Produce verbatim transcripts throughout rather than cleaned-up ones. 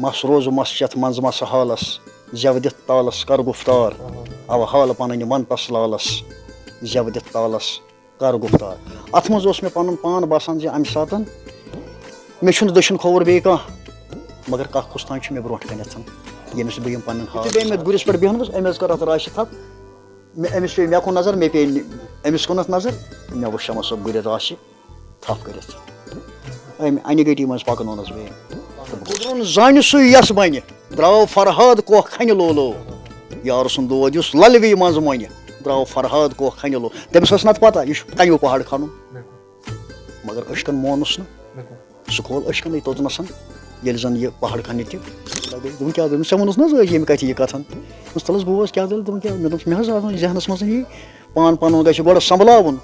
مَس روزٕ مَس چٮ۪تھ منٛزٕ مَسہٕ حالَس، زٮ۪و دِتھ تالَس کَر گُفتار۔ اَوٕ حال پَنٕنۍ وَن تَس لالَس، زٮ۪و دِتھ تالَس کَر گُفتار۔ اَتھ منٛز اوس مےٚ پَنُن پان باسان زِ اَمہِ ساتَن مےٚ چھُنہٕ دٔچھُن کھووُر بیٚیہِ کانٛہہ، مگر کَکھ کُس تام چھُ مےٚ برونٛٹھ کَنٮ۪تھ۔ ییٚمِس بہٕ یِم پَنٕنٮ۪ن حال یُتھُے بہٕ أمۍ یَتھ گُرِس پٮ۪ٹھ بیٚہنَس، أمۍ حظ کٔر اَتھ راشہِ تھَپھ۔ مےٚ، أمِس پیٚیہِ مےٚ کُن نظر، مےٚ پیٚیہِ نہِ-، أمِس کُنَتھ نظر۔ مےٚ وُچھ شمس صٲب گُرِ راشہِ تھپھ کٔرِتھ۔ أمۍ اَنہِ گٔٹی منٛز پَکنوونَس بہٕ أمۍ۔ گُزرُن زانہِ سُے یَس بَنہِ، درٛاو فرہاد کوہ کھنہِ لولو۔ یارٕ سُنٛد دود یُس لَلوی منٛز مۄنہِ، درٛاو فرہاد کوہ کھنہِ لو-، تٔمِس ٲس نَتہٕ پَتہ، یہِ چھُ کَنیوٗ پہاڑ کھنُن۔ مگر أچھکَن مونُس نہٕ۔ سُہ کھول أچھِ کَنٕے توٚتنَسَن، ییٚلہِ زَن یہِ پہاڑ کھننہِ تہِ۔ دوٚپُن، "کیٛاہ؟" دوٚپُن، "ژےٚ ووٚنُتھ نہ حظ أزۍ ییٚمہِ کَتھِ یہِ کَتھَن؟" دوٚپمَس، "تَلہٕ حظ بوز، کیٛاہ دٔلیٖل؟" دوٚپُن، "کیٛاہ؟" مےٚ دوٚپمَس، "مےٚ حظ آو نہٕ ذہنَس منٛز یی، پان پَنُن گژھِ گۄڈٕ سنبھلاوُن،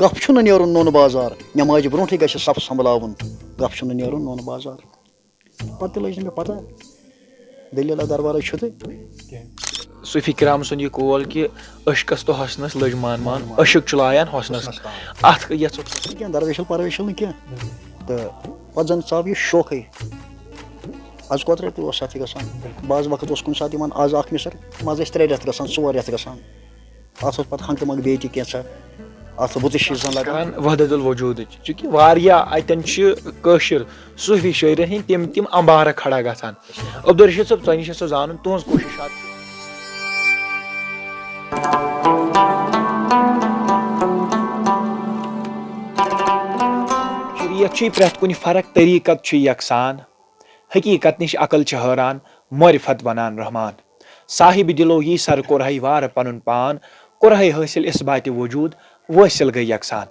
گپھ چھُنہٕ نیرُن نوٚن بازار، نٮ۪مازِ برونٛٹھٕے گژھِ صف سنبھلاوُن، گپھ چھُنہٕ نیرُن نوٚن بازار۔" پَتہٕ تہِ لٔج نہٕ مےٚ پَتہ، دٔلیٖلہ دربارٕے چھُ تہٕ۔ صوٗفی کرام سُنٛد یہِ قول کہِ عشقس تہٕ حسنس لٔج مان مان، عشق چھُ لایان حسنس۔ حسنس تام۔ اتھ یتھ کینٛہہ درویشل پرویشل نہٕ کینٛہہ۔ تہٕ پتہٕ زن ژاو یہِ شوقٕے۔ از قۄدرت تہِ اوس اتھ یہِ گژھان۔ بعض وقت اوس کُنہِ ساتہٕ یِوان از اکھ مِسر، منٛزٕ ٲسۍ ترٛےٚ رٮ۪تھ گژھان، ژور رٮ۪تھ گژھان۔ اتھ اوس پتہٕ ہنٛگتہٕ منٛگہٕ بیٚیہِ تہِ کینٛژھا۔ اتھ بُتٕچ چیٖزن لگان۔ کران وحدت الوجودٕچ، چونکہ واریاہ اتٮ۪ن چھِ کٲشِر صوٗفی شٲعرن ہٕنٛدۍ تِم تِم امبارٕ کھڑا گژھان۔ عبدالرشید صٲب، تۄہہِ نِش چھُ سُہ زانُن تُہنٛز کوٗشِش۔ شریعت چھُے پرٛٮ۪تھ کُنہِ فرق، طریٖقت چھُے یکسان۔ حقیٖقت نِش عقل چھِ حٲران، معرفت وَنان رحمان۔ صاحب دِلو یی سر کوٚرہَے وارٕ پَنُن پان، کوٚرہَے حٲصِل اثباتِ وجوٗد، وٲصِل گٔے یکسان۔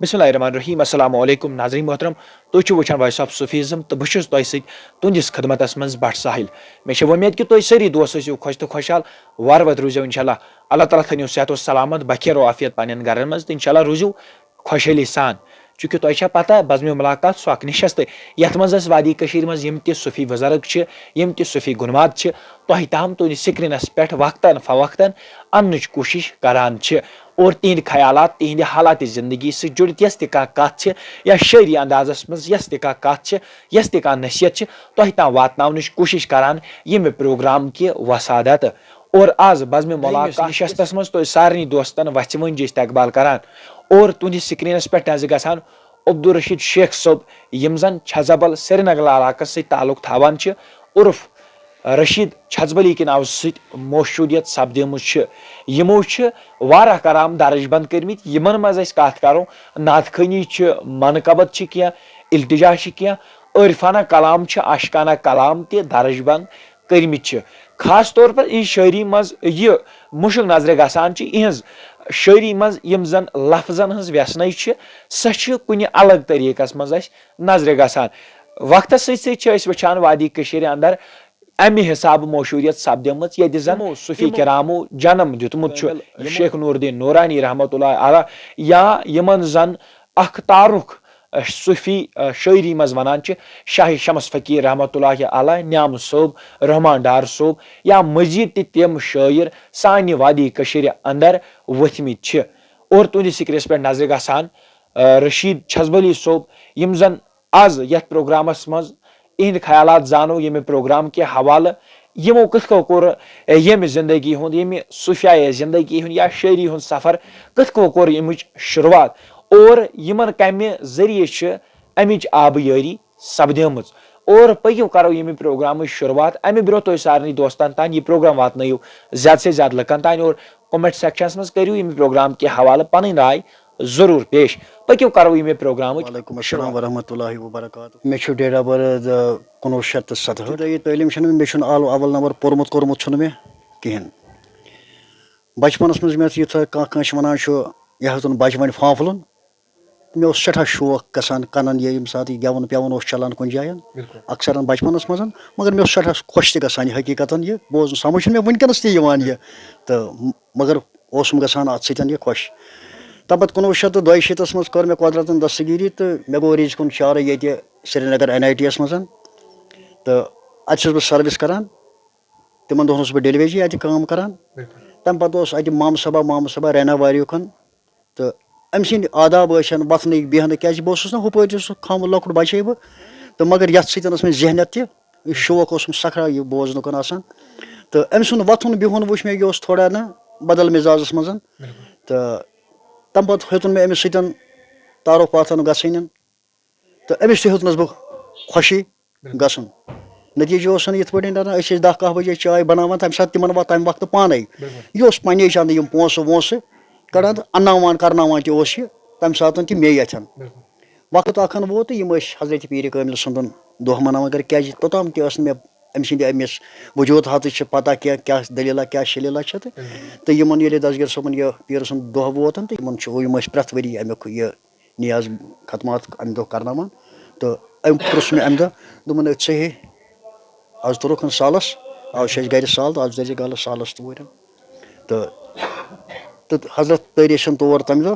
بسم اللہ الرحمن الرحیم۔ السلام علیکم ناظرین محترم، تُہۍ چھِو وٕچھان Voice of Sufism تہٕ بہٕ چھُس تۄہہِ سۭتۍ تُہنٛدِس خدمتس منٛز بٹ ساحل۔ مےٚ چھےٚ وۄمید کہِ تُہۍ سٲری دوست ٲسِو خۄش تہٕ خۄشحال، وارٕ وتہِ روٗزِو انشاءاللہ۔ اللہ تعالیٰ تھٲینو صحت و سلامت، بخیر و عافیت پننٮ۪ن گرن منٛز تہٕ انشاءاللہ روٗزِو خۄشحٲلی سان، چونکہ تۄہہِ چھا پتہ بزمِ ملاقات سُہ اکھ نشست یتھ منٛز اسہِ وادی کٔشیٖرِ منٛز یِم تہِ صوفی بزرگ چھِ، یِم تہِ صوفی گُنماد چھِ، تۄہہِ تام تُہنٛدِ screenس پٮ۪ٹھ وقتاً فوقتاً اننٕچ کوٗشش کران چھِ اور تِہنٛدۍ خیالات، تِہنٛدِ حالات زندگی سۭتۍ جُڑِتھ یۄس تہِ کانٛہہ کتھ چھِ یا شٲعری اندازس منٛز یۄس تہِ کانٛہہ کتھ چھِ، یۄس تہِ کانٛہہ نصیحت چھِ، تۄہہِ تام واتناونٕچ کوٗشش کران ییٚمہِ پروگرام کہِ وسادت۔ اور از بزمِ ملاقات نشستس منٛز تۄہہِ سارنٕے دوستن وژھِ ؤنجہِ استقبال کران اور تُہنٛدِس screenس پٮ۪ٹھ نظرِ گژھان عبدالرشید شیخ صٲب، یِم زن چھزبل سرینگر علاقس سۭتۍ تعلق تھاوان چھِ، عرف رشید چھزبلی کہِ ناوٕ سۭتۍ موشوٗدیت سپدیمٕژ چھِ۔ یِمو چھِ واریاہ کرام درج بند کٔرمٕتۍ، یِمن منٛز أسۍ کتھ کرو، نعت خوٲنی چھِ، منقبت چھِ کینٛہہ، التجا چھِ کینٛہہ، عارفانہ کلام چھِ، عاشقانہ کلام تہِ درج بند کٔرمٕتۍ چھِ۔ خاص طور پر یہِ شٲعری منٛز یہِ مُشُک نظرِ گژھان چھِ، یِہنٛز شٲعری منٛز یِم زن لفظن ہٕنٛز ویژھنَے چھِ، سۄ چھِ کُنہِ الگ طریٖقس منٛز اَسہِ نظرِ گژھان۔ وقتس سۭتۍ سۭتۍ چھِ أسۍ وٕچھان وادی کٔشیٖرِ اندر امہِ حسابہٕ موشوٗریت سپدیمٕژ، ییٚتہِ زن یِمو صوفی کرامو جنم دیُتمُت چھُ، شیخ نور الدین نورانی رحمتہ اللہ علیہ، یا یِمن زن اکھ تعارُف صوفی شٲعری منٛز ونان چھِ شاہ شمس فقیٖر رحمتہ اللہ علیہ، نیام صٲب، رحمان ڈار صٲب، یا مزید تہِ تِم شٲعر سانہِ وادی کٔشیٖرِ اندر ؤتھمٕتۍ چھِ۔ اور تُہنٛدِس screenس پٮ۪ٹھ نظرِ گژھان، آ، رشید چھزبلی صٲب، یِم زن از یتھ پروگرامس منٛز اِہنٛدۍ خیالات زانو ییٚمہِ پروگرام کہِ حوالہٕ، یِمو کِتھ کٔنۍ کوٚر، اے، ییٚمہِ زندگی ہُنٛد، ییٚمہِ صوفیایہ زندگی ہُنٛد یا شٲعری ہُنٛد سفر کِتھ کٔنۍ کوٚر ییٚمِچ شروٗعات اور یِمن کمہِ ذٔریعہٕ چھِ امِچ آبہٕ یٲری سپدیمٕژ۔ اور پٔکِو کرو ییٚمہِ پروگرامٕچ شروٗعات۔ امہِ برونٛہہ تُہۍ سارنٕے دوستن تام یہِ پروگرام واتنٲیِو زیادٕ سے زیادٕ لُکن تام اور comment sectionس منٛز کٔرِو ییٚمہِ پروگرام کہِ حوالہٕ پنٕنۍ راے ضروٗر پیش۔ پٔکِو کرو ییٚمہِ پروگرامٕچ وعلیکم السلام شروٗعات۔ ورحمۃ اللہ وبرکاتہ۔ مےٚ چھُ date of birth، آ، کُنوُہ شیٚتھ تہٕ ستہٕ۔ ابتدٲیی تعلیٖم چھَنہٕ مےٚ، مےٚ چھُنہٕ اول، اول نمبر پوٚرمُت، کوٚرمُت چھُنہٕ مےٚ کِہیٖنۍ۔ بچپنس منٛز مےٚ ٲس یہِ تھا-، کانٛہہ کٲنٛسہِ وَنان چھُ، یہِ حظ اوٚن بچہٕ وَنہِ فانفُلُن۔ مےٚ اوس سٮ۪ٹھاہ شوق گژھان کَنَن یہِ، ییٚمہِ ساتہٕ یہِ گٮ۪وُن پٮ۪وُن اوس چَلان کُنہِ جایَن، بِلکُل۔ اَکثَرَن بَچپَنَس منٛز، مگر مےٚ اوس سٮ۪ٹھاہ خۄش تہِ گژھان یہِ حقیٖقتاً یہِ بوزُن، سَمٕجھ چھُنہٕ مےٚ وٕنکیٚنَس تہِ یِوان یہِ، تہٕ م-، مگر اوسُم گژھان اَتھ سۭتۍ یہِ خۄش۔ تَمہِ پَتہٕ کُنوُہ شیٚتھ تہٕ دۄیہِ شیٖتَس منٛز کٔر مےٚ قۄدرَتَن دستگیٖری تہٕ مےٚ گوٚو رِزقُن چارٕ ییٚتہِ سرینگر این آئی ٹی یَس منٛز، تہٕ اَتہِ چھُس بہٕ سٔروِس کَران۔ تِمَن دۄہَن اوسُس بہٕ ڈیلی ویجی اَتہِ کٲم کَران۔ بِلکُل۔ تَمہِ پَتہٕ اوس اَتہِ مامہٕ صٲبہ، مامہٕ صٲبہ رینا واریُکھَن۔ تہٕ أمۍ سٕنٛدۍ آداب ٲسۍ ہن وۄتھنٕکۍ بیٚہنٕکۍ، کیٛازِ بہٕ اوسُس نہ ہُپٲرۍ تہِ سُہ کھامُت لۄکُٹ بَچے بہٕ، تہٕ مگر یَتھ سۭتۍ اوس مےٚ ذہنیت تہِ یہِ شوق اوسُم سٮ۪ٹھاہ یہِ بوزنُک آسان۔ تہٕ أمۍ سُنٛد وۄتھُن بِہُن وٕچھ مےٚ، یہِ اوس تھوڑا نہ بدل مِزازَس منٛز۔ تہٕ تَمہِ پَتہٕ ہیوٚتُن مےٚ أمِس سۭتۍ تعارُف پاتھَن گژھٕنۍ۔ تہٕ أمِس تہِ ہیوٚتنَس بہٕ خوشی گژھُن۔ نتیٖجہٕ اوس یِتھ پٲٹھۍ نیران، أسۍ ٲسۍ دَہ کاہ بجے چاے بناوان، تَمہِ ساتہٕ تِمن واتان تَمہِ وقتہٕ پانے۔ یہِ اوس پننے چندٕ یِم پونسہٕ وونسہٕ کڑان تہٕ انناوان کرناوان تہِ اوس یہِ تَمہِ ساتہٕ تہِ مے یتھن۔ وقت اکھن ووت تہٕ یِم ٲسۍ حضرت پیٖر کٲمِل سُنٛدُن دۄہ مناوان، مگر کیازِ توٚتام تہِ ٲس نہٕ مےٚ أمۍ سٕنٛدِ أمِس وجوٗد ہاتٕچ چھِ پتہ کینٛہہ، کیٛاہ دٔلیٖلہ، کیٛاہ شلیٖلہ چھِ تہٕ، تہٕ یِمن ییٚلہِ دستگیر صٲبُن یہِ پیٖر سُنٛد دۄہ ووت تہٕ یِمن چھُ، یِم ٲسۍ پرٛٮ۪تھ ؤری اَمیُک یہِ نیاز ختمات اَمہِ دۄہ کرناوان۔ تہٕ أمۍ پرٛژھ مےٚ اَمہِ دۄہ، دوٚپُن، "ہے، ژٕ ہے، آز توٚرُکھ سالس، آز چھُ اَسہِ گرِ سال تہٕ آز دٔرزِ گالس سالس توٗرۍ۔" تہٕ، تہٕ حضرت تٲرۍ ٲسِن تور تَمہِ دۄہ۔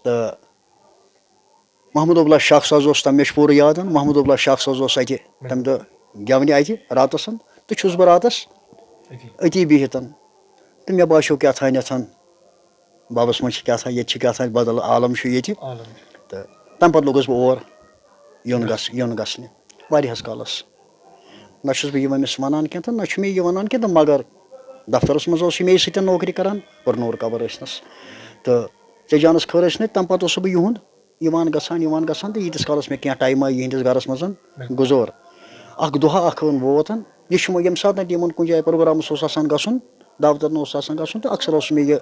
تہٕ محمود عبداللہ شاخ صٲب اوس تَمہِ، مےٚ چھُ پوٗرٕ یاد، محمود عبداللہ شاخ صٲب اوس اَتہِ تَمہِ دۄہ گٮ۪ونہِ اَتہِ راتَس، تہٕ چھُس بہٕ راتَس أتی بِہِتھ۔ تہٕ مےٚ باسیو کیٛاہ تھانٮ۪تھ بَبَس منٛز چھِ کیٛاہ تھانۍ، ییٚتہِ چھِ کیٛاہ تھانۍ بدل عالم چھُ ییٚتہِ۔ تہٕ تَمہِ پَتہٕ لوٚگُس بہٕ اور یُن گژھ-، یُن گژھنہِ واریاہَس کالَس۔ نہ چھُس بہٕ یہِ أمِس وَنان کینٛہہ تہٕ نہ چھُ مےٚ یہِ وَنان کینٛہہ تہٕ مگر دفترَس منٛز اوس یہِ مے سۭتۍ نوکری کَران، پٔرنوٗر قبر ٲسنَس۔ تہٕ ژےٚ جانَس خٲر ٲسۍ نہٕ، تَمہِ پَتہٕ اوسُس بہٕ یِہُنٛد یِوان گژھان، یِوان گژھان تہٕ ییٖتِس کالَس مےٚ کینٛہہ ٹایما یِہِنٛدِس گَرَس منٛز گُزور۔ اَکھ دۄہ اَکھ ووت، یہِ چھُ وۄنۍ ییٚمہِ ساتہٕ یِمَن کُنہِ جایہِ پروگرامَس اوس آسان گژھُن، دعوتَن اوس آسان گژھُن تہٕ اکثر اوس مےٚ یہِ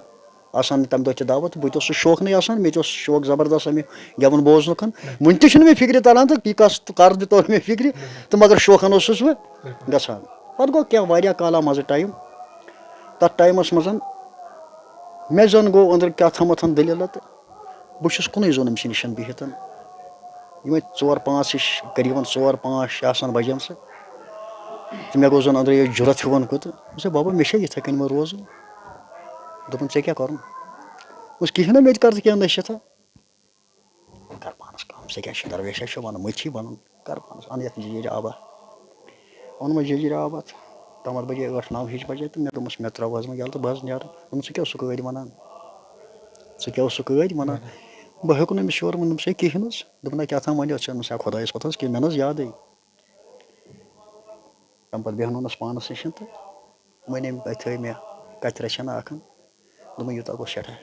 آسان تَمہِ دۄہ تہِ دعوت۔ بہٕ تہِ اوسُس شوقنٕے آسان، مےٚ تہِ اوس شوق زبردست اَمہِ گٮ۪وُن بوزنُک۔ وُنہِ تہِ چھُنہٕ مےٚ فِکرِ تَران تہٕ یہِ کَس کَر تہِ توٚر مےٚ فِکرِ تہٕ مگر شوقَن اوسُس بہٕ گژھان۔ پَتہٕ گوٚو کینٛہہ واریاہ کالا منٛزٕ ٹایم۔ تَتھ ٹایمَس منٛز مےٚ زَن گوٚو أنٛدرٕ کیٛاہ تھامَتھ دٔلیٖلہ تہٕ بہٕ چھُس کُنُے زوٚن أمۍ سٕے نِش بِہِتھ۔ یِمَے ژور پانٛژھ ہِش، قریٖباً ژور پانٛژھ چھِ آسان بَجیمژٕ۔ تہٕ مےٚ گوٚو زَن أنٛدرٕ یہِ جُرت ہیوٗ وَنہٕ کوٚت۔ دوٚپمَس، "ہے بابا، مےٚ چھا یِتھَے کٔنۍ یِمَن روزُن؟" دوٚپُن، "ژےٚ کیٛاہ کَرُن؟" دوٚپمَس، "کِہیٖنۍ نہٕ، مےٚ تہِ کَر ژٕ کینٛہہ نٔصیٖحتہ۔" کر پانس کٲم، ژےٚ کیٛاہ چھُے درویش، اَسہِ چھُ وَنُن، مٔتھی وَنُن، کر پانس، اَن یَتھ جیٖجر آبا۔ اوٚن مےٚ جیٖجر آبا، تامَتھ بجے ٲٹھ نَو ہِش بجے تہٕ مےٚ دوٚپمَس، "مےٚ ترٛاو حظ وۄنۍ یَلہٕ تہٕ بہٕ حظ نیرٕ۔" دوٚپُن، "ژٕ کیٛاہ اوسُکھ ٲدۍ وَنان؟ ژٕ کیٛاہ اوسُکھ ٲدۍ وَنان؟" بہٕ ہیوٚک نہٕ أمِس یورٕ ؤنِتھ، دوٚپمَس، "ہے کِہیٖنۍ حظ۔" دوٚپُن، "ہے کیٛاہ تام وَنیو ژےٚ؟" دوٚپمَس، "ہے خۄدایَس پَتھ حظ کینٛہہ، مےٚ نہٕ حظ یادٕے۔" تَمہِ پَتہٕ بیٚہنوونَس پانَس نِش تہٕ وۄنۍ أمۍ تھٲے مےٚ کَتھِ رَژھِ ہنا اَکھ۔ دوٚپُن، "یوٗتاہ گوٚو سٮ۪ٹھاہ۔"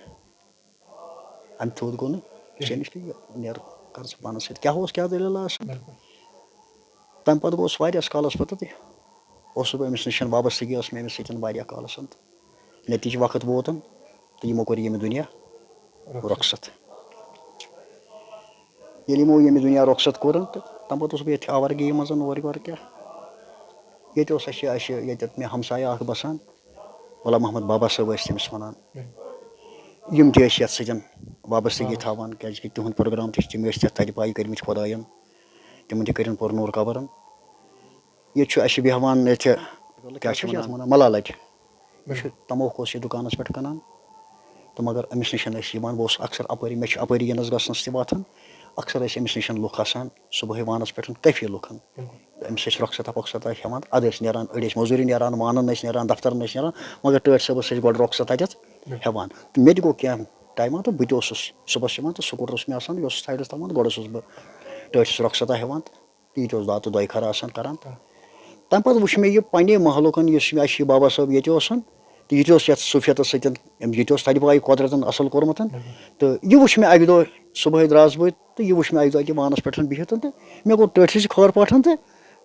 اَمہِ تھوٚد گوٚو نہٕ ژےٚ نِش تہٕ یہِ نیر کر ژٕ پانَس سۭتۍ۔ کیٛاہ اوس، کیٛاہ دٔلیٖلہ ٲس؟ بِلکُل۔ تَمہِ پَتہٕ گوٚوُس واریاہَس کالَس پَتہٕ تہِ اوسُس بہٕ أمِس نِش، وابستگی ٲس مےٚ أمِس سۭتۍ واریاہ کالَس۔ نتیٖجہٕ وقت ووتُن تہٕ یِمو کوٚر ییٚمہِ دُنیا رۄخصت۔ رۄخصت۔ ییٚلہِ یِمو ییٚمہِ دُنیا رۄخصت کوٚرُن تہٕ تَمہِ پَتہٕ اوسُس بہٕ ییٚتہِ آوارگی منٛز اورٕ یورٕ کیٛاہ۔ ییٚتہِ اوس اَسہِ، اَسہِ ییٚتٮ۪تھ مےٚ ہمسایہِ اَکھ بَسان، غلام محمد بابا صٲب ٲسۍ تٔمِس وَنان۔ یِم تہِ ٲسۍ یَتھ سۭتۍ وابستگی تھاوان، کیٛازِکہِ تِہُنٛد پروگرام تہِ چھِ، تِم ٲسۍ تَتھ تَتہِ پَے کٔرمٕتۍ خۄدایَن۔ تِمَن تہِ کٔرِن پُر نوٗر قبرَن۔ ییٚتہِ چھُ اَسہِ بیٚہوان ییٚتہِ، کیٛاہ چھِ وَنان، مَلالَٹہِ۔ یہِ چھُ تَموکھ اوس یہِ دُکانَس پٮ۪ٹھ کٕنان۔ تہٕ مگر أمِس نِش ٲسۍ یِوان، بہٕ اوسُس اَکثر اَپٲری، مےٚ چھُ اَپٲری یِنَس گژھنَس تہِ واتان۔ اَکثر ٲسۍ أمِس نِش لُکھ آسان، صُبحٲے وانَس پٮ۪ٹھ کٲفی لُکھ۔ أمِس ٲسۍ رۄخصت پۄخصت ہٮ۪وان، اَدٕ ٲسۍ نیران، أڑۍ ٲسۍ مٔزوٗرِ نیران، وانَن ٲسۍ نیران، دفترَن ٲسۍ نیران، مگر ٹٲٹھۍ صٲبَس ٲسۍ گۄڈٕ رۄخصت اَتٮ۪تھ ہٮ۪وان۔ تہٕ مےٚ تہِ گوٚو کینٛہہ ٹایما تہٕ بہٕ تہِ اوسُس صُبحَس یِوان تہٕ سکوٗٹر اوس مےٚ آسان، یہِ اوسُس سایڈَس تھاوان، گۄڈٕ اوسُس بہٕ ٹٲٹھِس رۄخصتہ ہٮ۪وان تہٕ یہِ تہِ اوس دعا تہٕ دۄیہِ خٲرٕ آسان کَران۔ تَمہِ پَتہٕ وٕچھ مےٚ یہِ پنٛنے محلُکَن، یُس مےٚ اَسہِ یہِ بابا صٲب ییٚتہِ اوسُن تہٕ یہِ تہِ اوس یَتھ صوٗفیتَس سۭتۍ، أمۍ، یہِ تہِ اوس تَتہِ پَے قۄدرَتَن اَصٕل کوٚرمُت۔ تہٕ یہِ وٕچھ مےٚ اَکہِ دۄہ، صُبحٲے درٛاس بہٕ تہٕ یہِ وٕچھ مےٚ اَکہِ دۄہ اَتہِ وانَس پٮ۪ٹھ بِہِتھ تہٕ مےٚ کوٚر ٹٲٹھِس خٲر پٲٹھۍ تہٕ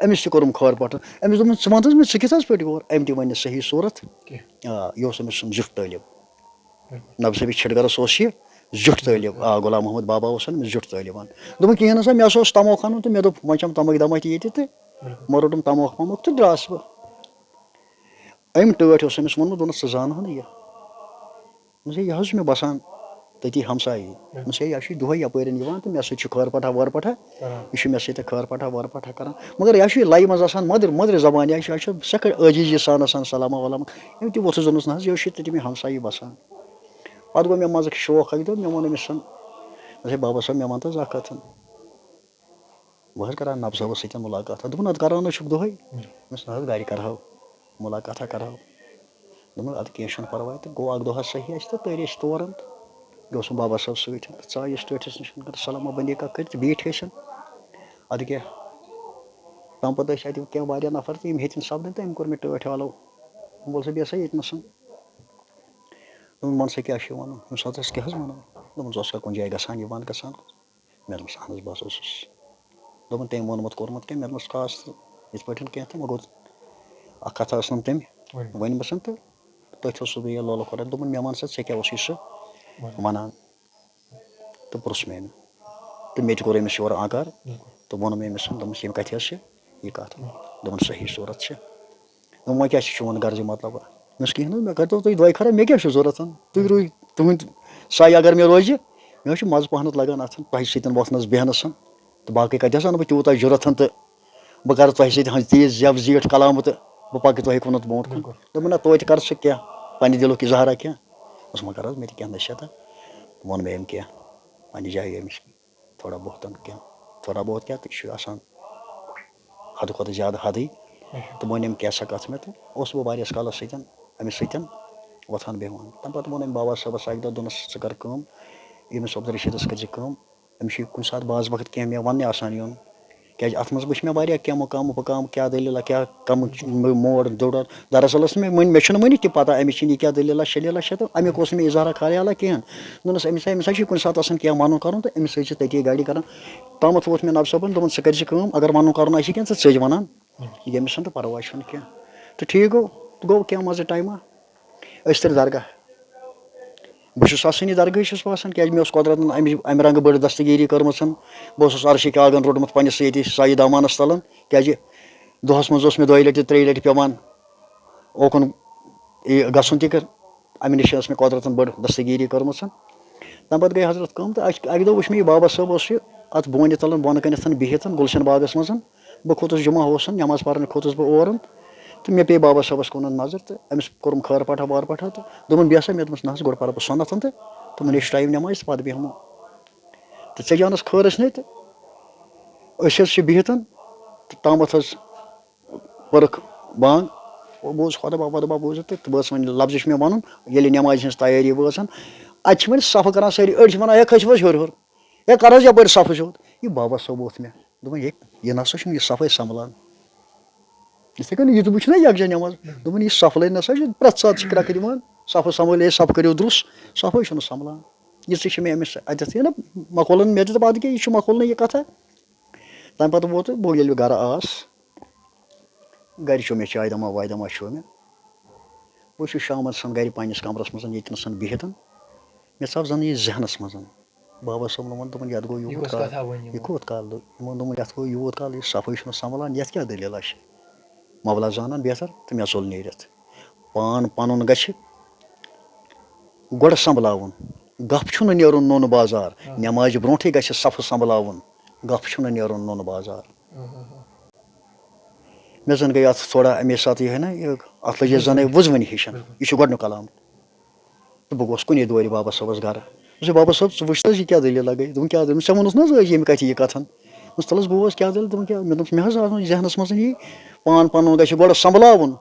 أمِس تہِ کوٚرُم خٲر پٲٹھۍ۔ أمِس دوٚپُن، "ژٕ وَن تہٕ حظ مےٚ، ژٕ کِتھ حظ پٲٹھۍ ووٚر؟" أمۍ تہِ وَنہِ صحیح صوٗرت۔ آ، یہِ اوس أمِس سُنٛد زیُٹھ طٲلب۔ نبہٕ صٲبی چھِٹگرَس اوس یہِ زیُٹھ طٲلب۔ آ، غلام محمد بابا اوس أمِس زیُٹھ طٲلب۔ دوٚپُن، "کِہیٖنۍ نہٕ سا، مےٚ ہسا اوس تَموکھ اَنُن تہٕ مےٚ دوٚپ، وۄنۍ چَمہٕ تَمٕکۍ دَمہ تہِ ییٚتہِ تہٕ مےٚ روٚٹُم تَموکھ وَموکھ تہٕ درٛاس بہٕ۔" أمۍ ٹٲٹھۍ اوس أمِس ووٚنمُت، دوٚپنَس، "ژٕ زانہٕ ہَن یہِ؟" دوٚپمَس، "ہے، یہِ حظ چھُ مےٚ باسان تٔتی ہمسایی۔" دوٚپمَس، "ہے، یہِ چھُ دۄہَے یَپٲرۍ یِوان تہٕ مےٚ سۭتۍ چھُ خٲر پٲٹھا وٲر پٲٹھا۔ یہِ چھُ مےٚ سۭتۍ خٲر پٲٹھا وٲر پٲٹھا کران۔ مگر یہِ چھُ یہِ لَیہِ منٛز آسان مٔدٕر، مٔدرِ زبانہِ، یہِ چھُ، یہِ چھُ سٮ۪ٹھاہ عٲجزی سان آسان سلامہ ولامہ۔" أمۍ تہِ ووٚتھُس، دوٚپنَس، "نہ حظ، یہِ چھُ تٔتی مےٚ ہمسایی بسان۔" پَتہٕ گوٚو مےٚ منٛزٕ شوق اَکہِ دۄہ، مےٚ ووٚن أمِس، دوٚپمَس، "ہے بابا صٲب، مےٚ وَن تہٕ حظ اَکھ کَتھ۔ بہٕ حظ کَرٕ ہا نبہٕ صٲبَس سۭتۍ مُلاقات۔ دوٚپُن، اَدٕ کَران حظ چھُکھ دۄہَے؟" دوٚپمَس، "نہ حظ، گَرِ کَرٕ ہاو، مُلاقاتہ کَرٕ ہاو۔" دوٚپمَس، "اَدٕ کینٛہہ چھُنہٕ پَرواے۔" تہٕ گوٚو اَکھ دۄہ حظ صحیح اَسہِ تہٕ تٔرۍ أسۍ تور تہٕ یہِ اوسُم بابا صٲب سۭتۍ تہٕ ژاے أسۍ ٹٲٹھِس نِش، کٔر سلامہ بندی کَتھ کٔرِتھ تہٕ بیٖٹھۍ أسۍ۔ اَدٕ کیٛاہ، تَمہِ پَتہٕ ٲسۍ اَتہِ کینٛہہ واریاہ نفر تہٕ یِم ہیٚتِن سَپدٕنۍ تہٕ أمۍ کوٚر مےٚ ٹٲٹھۍ آلو۔ دوٚپُن، "وَل سا بیٚہہ سا ییٚتہِ نَسَن۔" دوٚپُن، "وَن سا کیٛاہ چھُے وَنُن؟" دوٚپمَس، "اَدٕ حظ کیٛاہ حظ وَنو؟" دوٚپمَس، "ژٕ اوسکھا کُنہِ جایہِ گژھان، یِوان گژھان؟" مےٚ دوٚپمَس، "اَہَن حظ، بہٕ حظ اوسُس۔" دوٚپُن، "تٔمۍ ووٚنمُت کوٚرمُت کینٛہہ؟" مےٚ دوٚپمَس، "خاص تہٕ یِتھ پٲٹھۍ کینٛہہ تہٕ مگر اَکھ کَتھا ٲسنَم تٔمۍ ؤنۍ۔ ؤنۍ مےٚ سَن تہٕ تٔتھۍ اوسُس بہٕ یہِ لولہٕ کران۔" دوٚپُن، "مےٚ وَن سا، ژےٚ کیٛاہ اوسُے سُہ وَنان؟" تہٕ پرُژھ مےٚ أمۍ۔ تہٕ مےٚ تہِ کوٚر أمِس یورٕ آنکار۔ بِلکُل۔ تہٕ ووٚن مےٚ أمِس، دوٚپمَس، "یِم کَتہِ حظ چھِ یہِ کَتھ؟" دوٚپُن، "صحیح صوٗرت چھِ۔" دوٚپُن، "وۄنۍ کیٛاہ چھُ چون غرض مطلب؟" مےٚ ووٚنُس، "کِہیٖنۍ نہٕ، مےٚ کٔرۍتو تُہۍ دۄیہِ خٲرا، مےٚ کیٛاہ چھُ ضوٚرَتھ؟ تُہۍ روٗزِو، تُہُنٛد سایہِ اگر مےٚ روزِ، مےٚ حظ چھُ مَزٕ پَہنَتھ لَگان اَتھ، تۄہہِ سۭتۍ وۄتھنَس بیٚہنَس۔ تہٕ باقٕے کَتہِ حظ اَنہٕ بہٕ تیوٗتاہ جُرَتھ تہٕ بہٕ کَرٕ تۄہہِ سۭتۍ ہَن تیٖژ زٮ۪و زیٖٹھ کلام تہٕ بہٕ پَکہٕ تۄہہِ کُنَتھ برونٛٹھ کُن۔" بِلکُل۔ دوٚپُن، "نہ، توتہِ کَر ژٕ کینٛہہ پنٛنہِ دِلُک اظہارا کینٛہہ؟" اوس وۄنۍ کَرٕ حظ مےٚ تہِ کینٛہہ نصیحتہ، ووٚن مےٚ أمۍ کینٛہہ پنٛنہِ جایہِ أمِس۔ تھوڑا بہت کینٛہہ، تھوڑا بہت کیٛاہ تہٕ یہِ چھُ آسان حدٕ کھۄتہٕ زیادٕ حدٕے۔ اچھا۔ تہٕ وۄنۍ أمۍ کینٛہہ سا کَتھ مےٚ تہٕ اوسُس بہٕ واریاہَس کالَس سۭتۍ، أمِس سۭتۍ وۄتھان بیٚہوان۔ تَمہِ پَتہٕ ووٚن أمۍ بابا صٲبَس اَکہِ دۄہ، دوٚپنَس، "ژٕ کَر کٲم، ییٚمِس عبدالرشیٖدَس کٔرۍ زِ کٲم، أمِس چھُ کُنہِ ساتہٕ بعض وقت کینٛہہ مےٚ وَننہِ آسان یُن، کیٛازِ اَتھ منٛز وٕچھ مےٚ واریاہ کینٛہہ مُقام، مُقام، کیٛاہ دٔلیٖلہ، کیٛاہ کَمہٕ موڑ دُڑ۔" دراصل ٲس نہٕ مےٚ وٕنہِ، مےٚ چھُنہٕ وٕنہِ تہِ پَتہ أمِس چھِنہٕ یہِ کیٛاہ دٔلیٖلہ شٔلیٖلہ چھےٚ تہٕ اَمیُک اوس نہٕ مےٚ اظہارا خیالہ کِہیٖنۍ۔ دوٚپنَس، "أمِس ہا، أمِس ہا چھُ کُنہِ ساتہٕ آسان کینٛہہ وَنُن کَرُن تہٕ أمِس سۭتۍ چھِ تٔتی گاڑِ کَران۔" تامَتھ ووت مےٚ نَبہٕ صٲبَن، دوٚپُن، "ژٕ کٔرۍ زِ کٲم، اگر وَنُن کَرُن آسی کینٛہہ، ژٕ ژٔج وَنان، ییٚمِس چھُنہٕ تہٕ پَرواے چھُنہٕ کینٛہہ۔" تہٕ ٹھیٖک گوٚو، گوٚو کینٛہہ منٛزٕ ٹایمہ، أسۍ تٔرۍ درگاہ۔ بہٕ چھُس آسان یہِ درگاہٕے چھُس بہٕ آسان، کیٛازِ مےٚ اوس قۄدرَتَن اَمہِ، اَمہِ رنٛگہٕ بٔڑ دستگیٖری کٔرمٕژ۔ بہٕ اوسُس عرشہِ کاغن روٚٹمُت پنٛنِس ییٚتی سایہِ دامانَس تَلَن، کیٛازِ دۄہَس منٛز اوس مےٚ دۄیہِ لَٹہِ، ترٛیٚیہِ لَٹہِ پٮ۪وان اوکُن یہِ گژھُن تہِ کر-، اَمہِ نِش ٲس مےٚ قۄدرَتَن بٔڑ دستگیٖری کٔرمٕژ۔ تَمہِ پَتہٕ گٔے حضرت کٲم تہٕ اَکہِ، اَکہِ دۄہ وٕچھ مےٚ یہِ بابا صٲب اوس یہِ اَتھ بونہِ تَلَن بۄنہٕ کَنٮ۪تھ بِہِتھ گُلشَن باغَس منٛز۔ بہٕ کھوٚتُس جمعہ اوسُن، نٮ۪ماز پَرنہِ کھوٚتُس بہٕ اورُن تہٕ مےٚ پیٚیہِ بابا صٲبَس کُنَن نظر تہٕ أمِس کوٚرُم خٲر پٲٹھا وار پٲٹھا تہٕ دوٚپُن، "بیٚہہ سا۔" مےٚ دوٚپمَس، "نہ حظ، گۄڈٕ پَرٕ بہٕ سۄنَتھ تہٕ دوٚپُن، یہِ چھُ ٹایم نٮ۪مازِ تہٕ پَتہٕ بیٚہمو۔" تہٕ ژےٚ جانَس خٲرَس نے تہٕ أسۍ حظ چھِ بِہِتھ تہٕ تامَتھ حظ پٔرٕکھ بانٛگ۔ او بوز خۄدا بابا، خۄدا بابا بوٗزِتھ تہٕ بہٕ ٲس وۄنۍ لفظ چھُ مےٚ وَنُن، ییٚلہِ نٮ۪مازِ ہٕنٛز تیٲری بہٕ ٲسَن، اَتہِ چھِ وۄنۍ صفہٕ کَران سٲری، أڑۍ چھِ وَنان، "ہے، کھٔسِو حظ ہیوٚر ہیوٚر، ہے، کَر حظ یَپٲرۍ صفہٕ سیوٚد؟" یہِ بابا صٲب ووٚتھ مےٚ، دوٚپُن، "ہے، یہِ نہ سا چھُنہٕ یہِ صفٲیی سنبھلان۔ یِتھَے کٔنۍ یہِ تہِ وٕچھ نہ یَکجاہ نٮ۪ماز۔" دوٚپُن، "یہِ صفلٲے نہ سا چھِ پرٛٮ۪تھ ساتہٕ چھِ کرٛٮ۪کھ دِوان، صفہٕ سنبھٲلِو، صفہٕ کٔرِو درُست، صفٲیی چھُنہٕ سنبھلان۔" یِژٕے چھِ مےٚ أمِس اَتٮ۪تھ یہِ نہ مقولَن، مےٚ تہِ دوٚپ، "اَدٕ کیٛاہ، یہِ چھُ مقولنٕے یہِ کَتھا؟" تَمہِ پَتہٕ ووتُس بہٕ ییٚلہِ بہٕ گَرٕ آس، گَرِ چیوٚو مےٚ چاے دامہ واے دامہ چیوٚو مےٚ۔ بہٕ چھُس شامَس آسان گَرِ پنٛنِس کَمرَس منٛز ییٚتہِ نَسَن بِہِتھ۔ مےٚ ژاو زَن یہِ ذہنَس منٛز۔ بابا صٲبَن ووٚن، دوٚپُن، "یَتھ گوٚو یہِ یوٗت کُس کال، کَتھا ووٚن یِمو؟ یہِ کوٚت کال لوٚگ؟" یِمو دوٚپُن، "یَتھ گوٚو یوٗت کال، یہِ صفٲیی چھُنہٕ سنبھلان، یَتھ کیٛاہ دٔلیٖلہ چھِ؟" مولا زانَن بہتر تہٕ مےٚ ژوٚل نیٖرِتھ۔ پان پَنُن گژھِ گۄڈٕ سنبھلاوُن۔ گپھ چھُنہٕ نیرُن نوٚن بازار۔ آ۔ نٮ۪مازِ برونٛٹھٕے گژھِ صفہٕ سنبھلاوُن۔ گپھ چھُنہٕ نیرُن نوٚن بازار۔ آ، آ، آ۔ مےٚ زَن گٔے اَتھ تھوڑا اَمے ساتہٕ یِہوٚے نہ، یہِ، اَتھ لٔج اَسہِ زَنٕے وُزوٕنۍ ہِش۔ بِلکُل۔ یہِ چھُ گۄڈٕنیُک کلام۔ تہٕ بہٕ گوس کُنے دورِ بابا صٲبَس گَرٕ۔ دوٚپُس، "بابا صٲب، ژٕ وٕچھ تہٕ حظ یہِ کیٛاہ دٔلیٖلہ گٔے؟" دوٚپُن، "کیٛاہ دٔلیٖل؟ ژےٚ ووٚنُتھ نہ حظ ٲدۍ ییٚمہِ کَتھِ یہِ کَتھَن؟" دوٚپمَس، "تَلہٕ حظ بوز، کیٛاہ دٔلیٖل؟" دوٚپُن، "کیٛاہ؟" مےٚ دوٚپمَس، "مےٚ حظ آو نہٕ ذہنَس منٛز یی، پان پَنُن گژھِ گۄڈٕ سنبھلاوُن،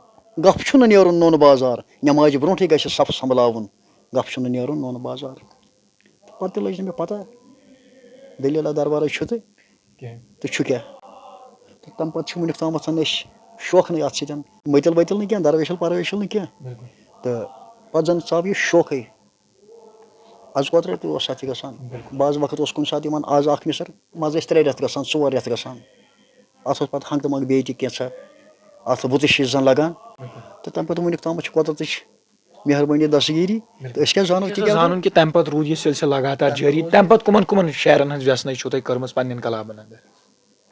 گپھ چھُنہٕ نیرُن نوٚن بازار، نٮ۪مازِ برونٛٹھٕے گژھِ صف سنبھلاوُن، گپھ چھُنہٕ نیرُن نوٚن بازار۔" پَتہٕ تہِ لٔج نہٕ مےٚ پَتہ، دٔلیٖلہ دربارٕے چھُ تہٕ کینٛہہ۔ تہٕ چھُ کیٛاہ؟ تہٕ تَمہِ پَتہٕ چھُ وٕنیُک تامَتھ أسۍ شوقنٕے اَتھ سۭتۍ، مٔتِل ؤتِل نہٕ کینٛہہ، درویشل پرویشل نہٕ کینٛہہ۔ بِلکُل۔ تہٕ پَتہٕ زَن ژاو یہِ شوقٕے۔ از قۄدرَے تہِ اوس اَتھ یہِ گژھان۔ بِلکُل۔ بعض وقت اوس کُنہِ ساتہٕ یِوان، از اَکھ مِسٕر، منٛزٕ ٲسۍ ترٛےٚ رٮ۪تھ گژھان، ژور رٮ۪تھ گژھان۔ اَتھ اوس پَتہٕ ہنٛگتہٕ منٛگہٕ بیٚیہِ تہِ کینٛژھا اَتھ وُتٕش ہِش زَن لَگان۔ بِلکُل۔ تہٕ تَمہِ پَتہٕ وٕنیُک تامَتھ چھِ قۄدرَتٕچ مہربٲنی، دستگیٖری۔ مےٚ تہٕ أسۍ کیٛاہ زانو، چھُ تِکیٛازِ زانُن کہِ تَمہِ پَتہٕ روٗد یہِ سلسلہٕ لگاتار جٲری۔ تَمہِ پَتہٕ کٕمَن کٕمَن شاعرَن ہٕنٛز وٮ۪ژھنٲے چھُو تۄہہِ کٔرمٕژ پنٛنٮ۪ن کلامَن اندر؟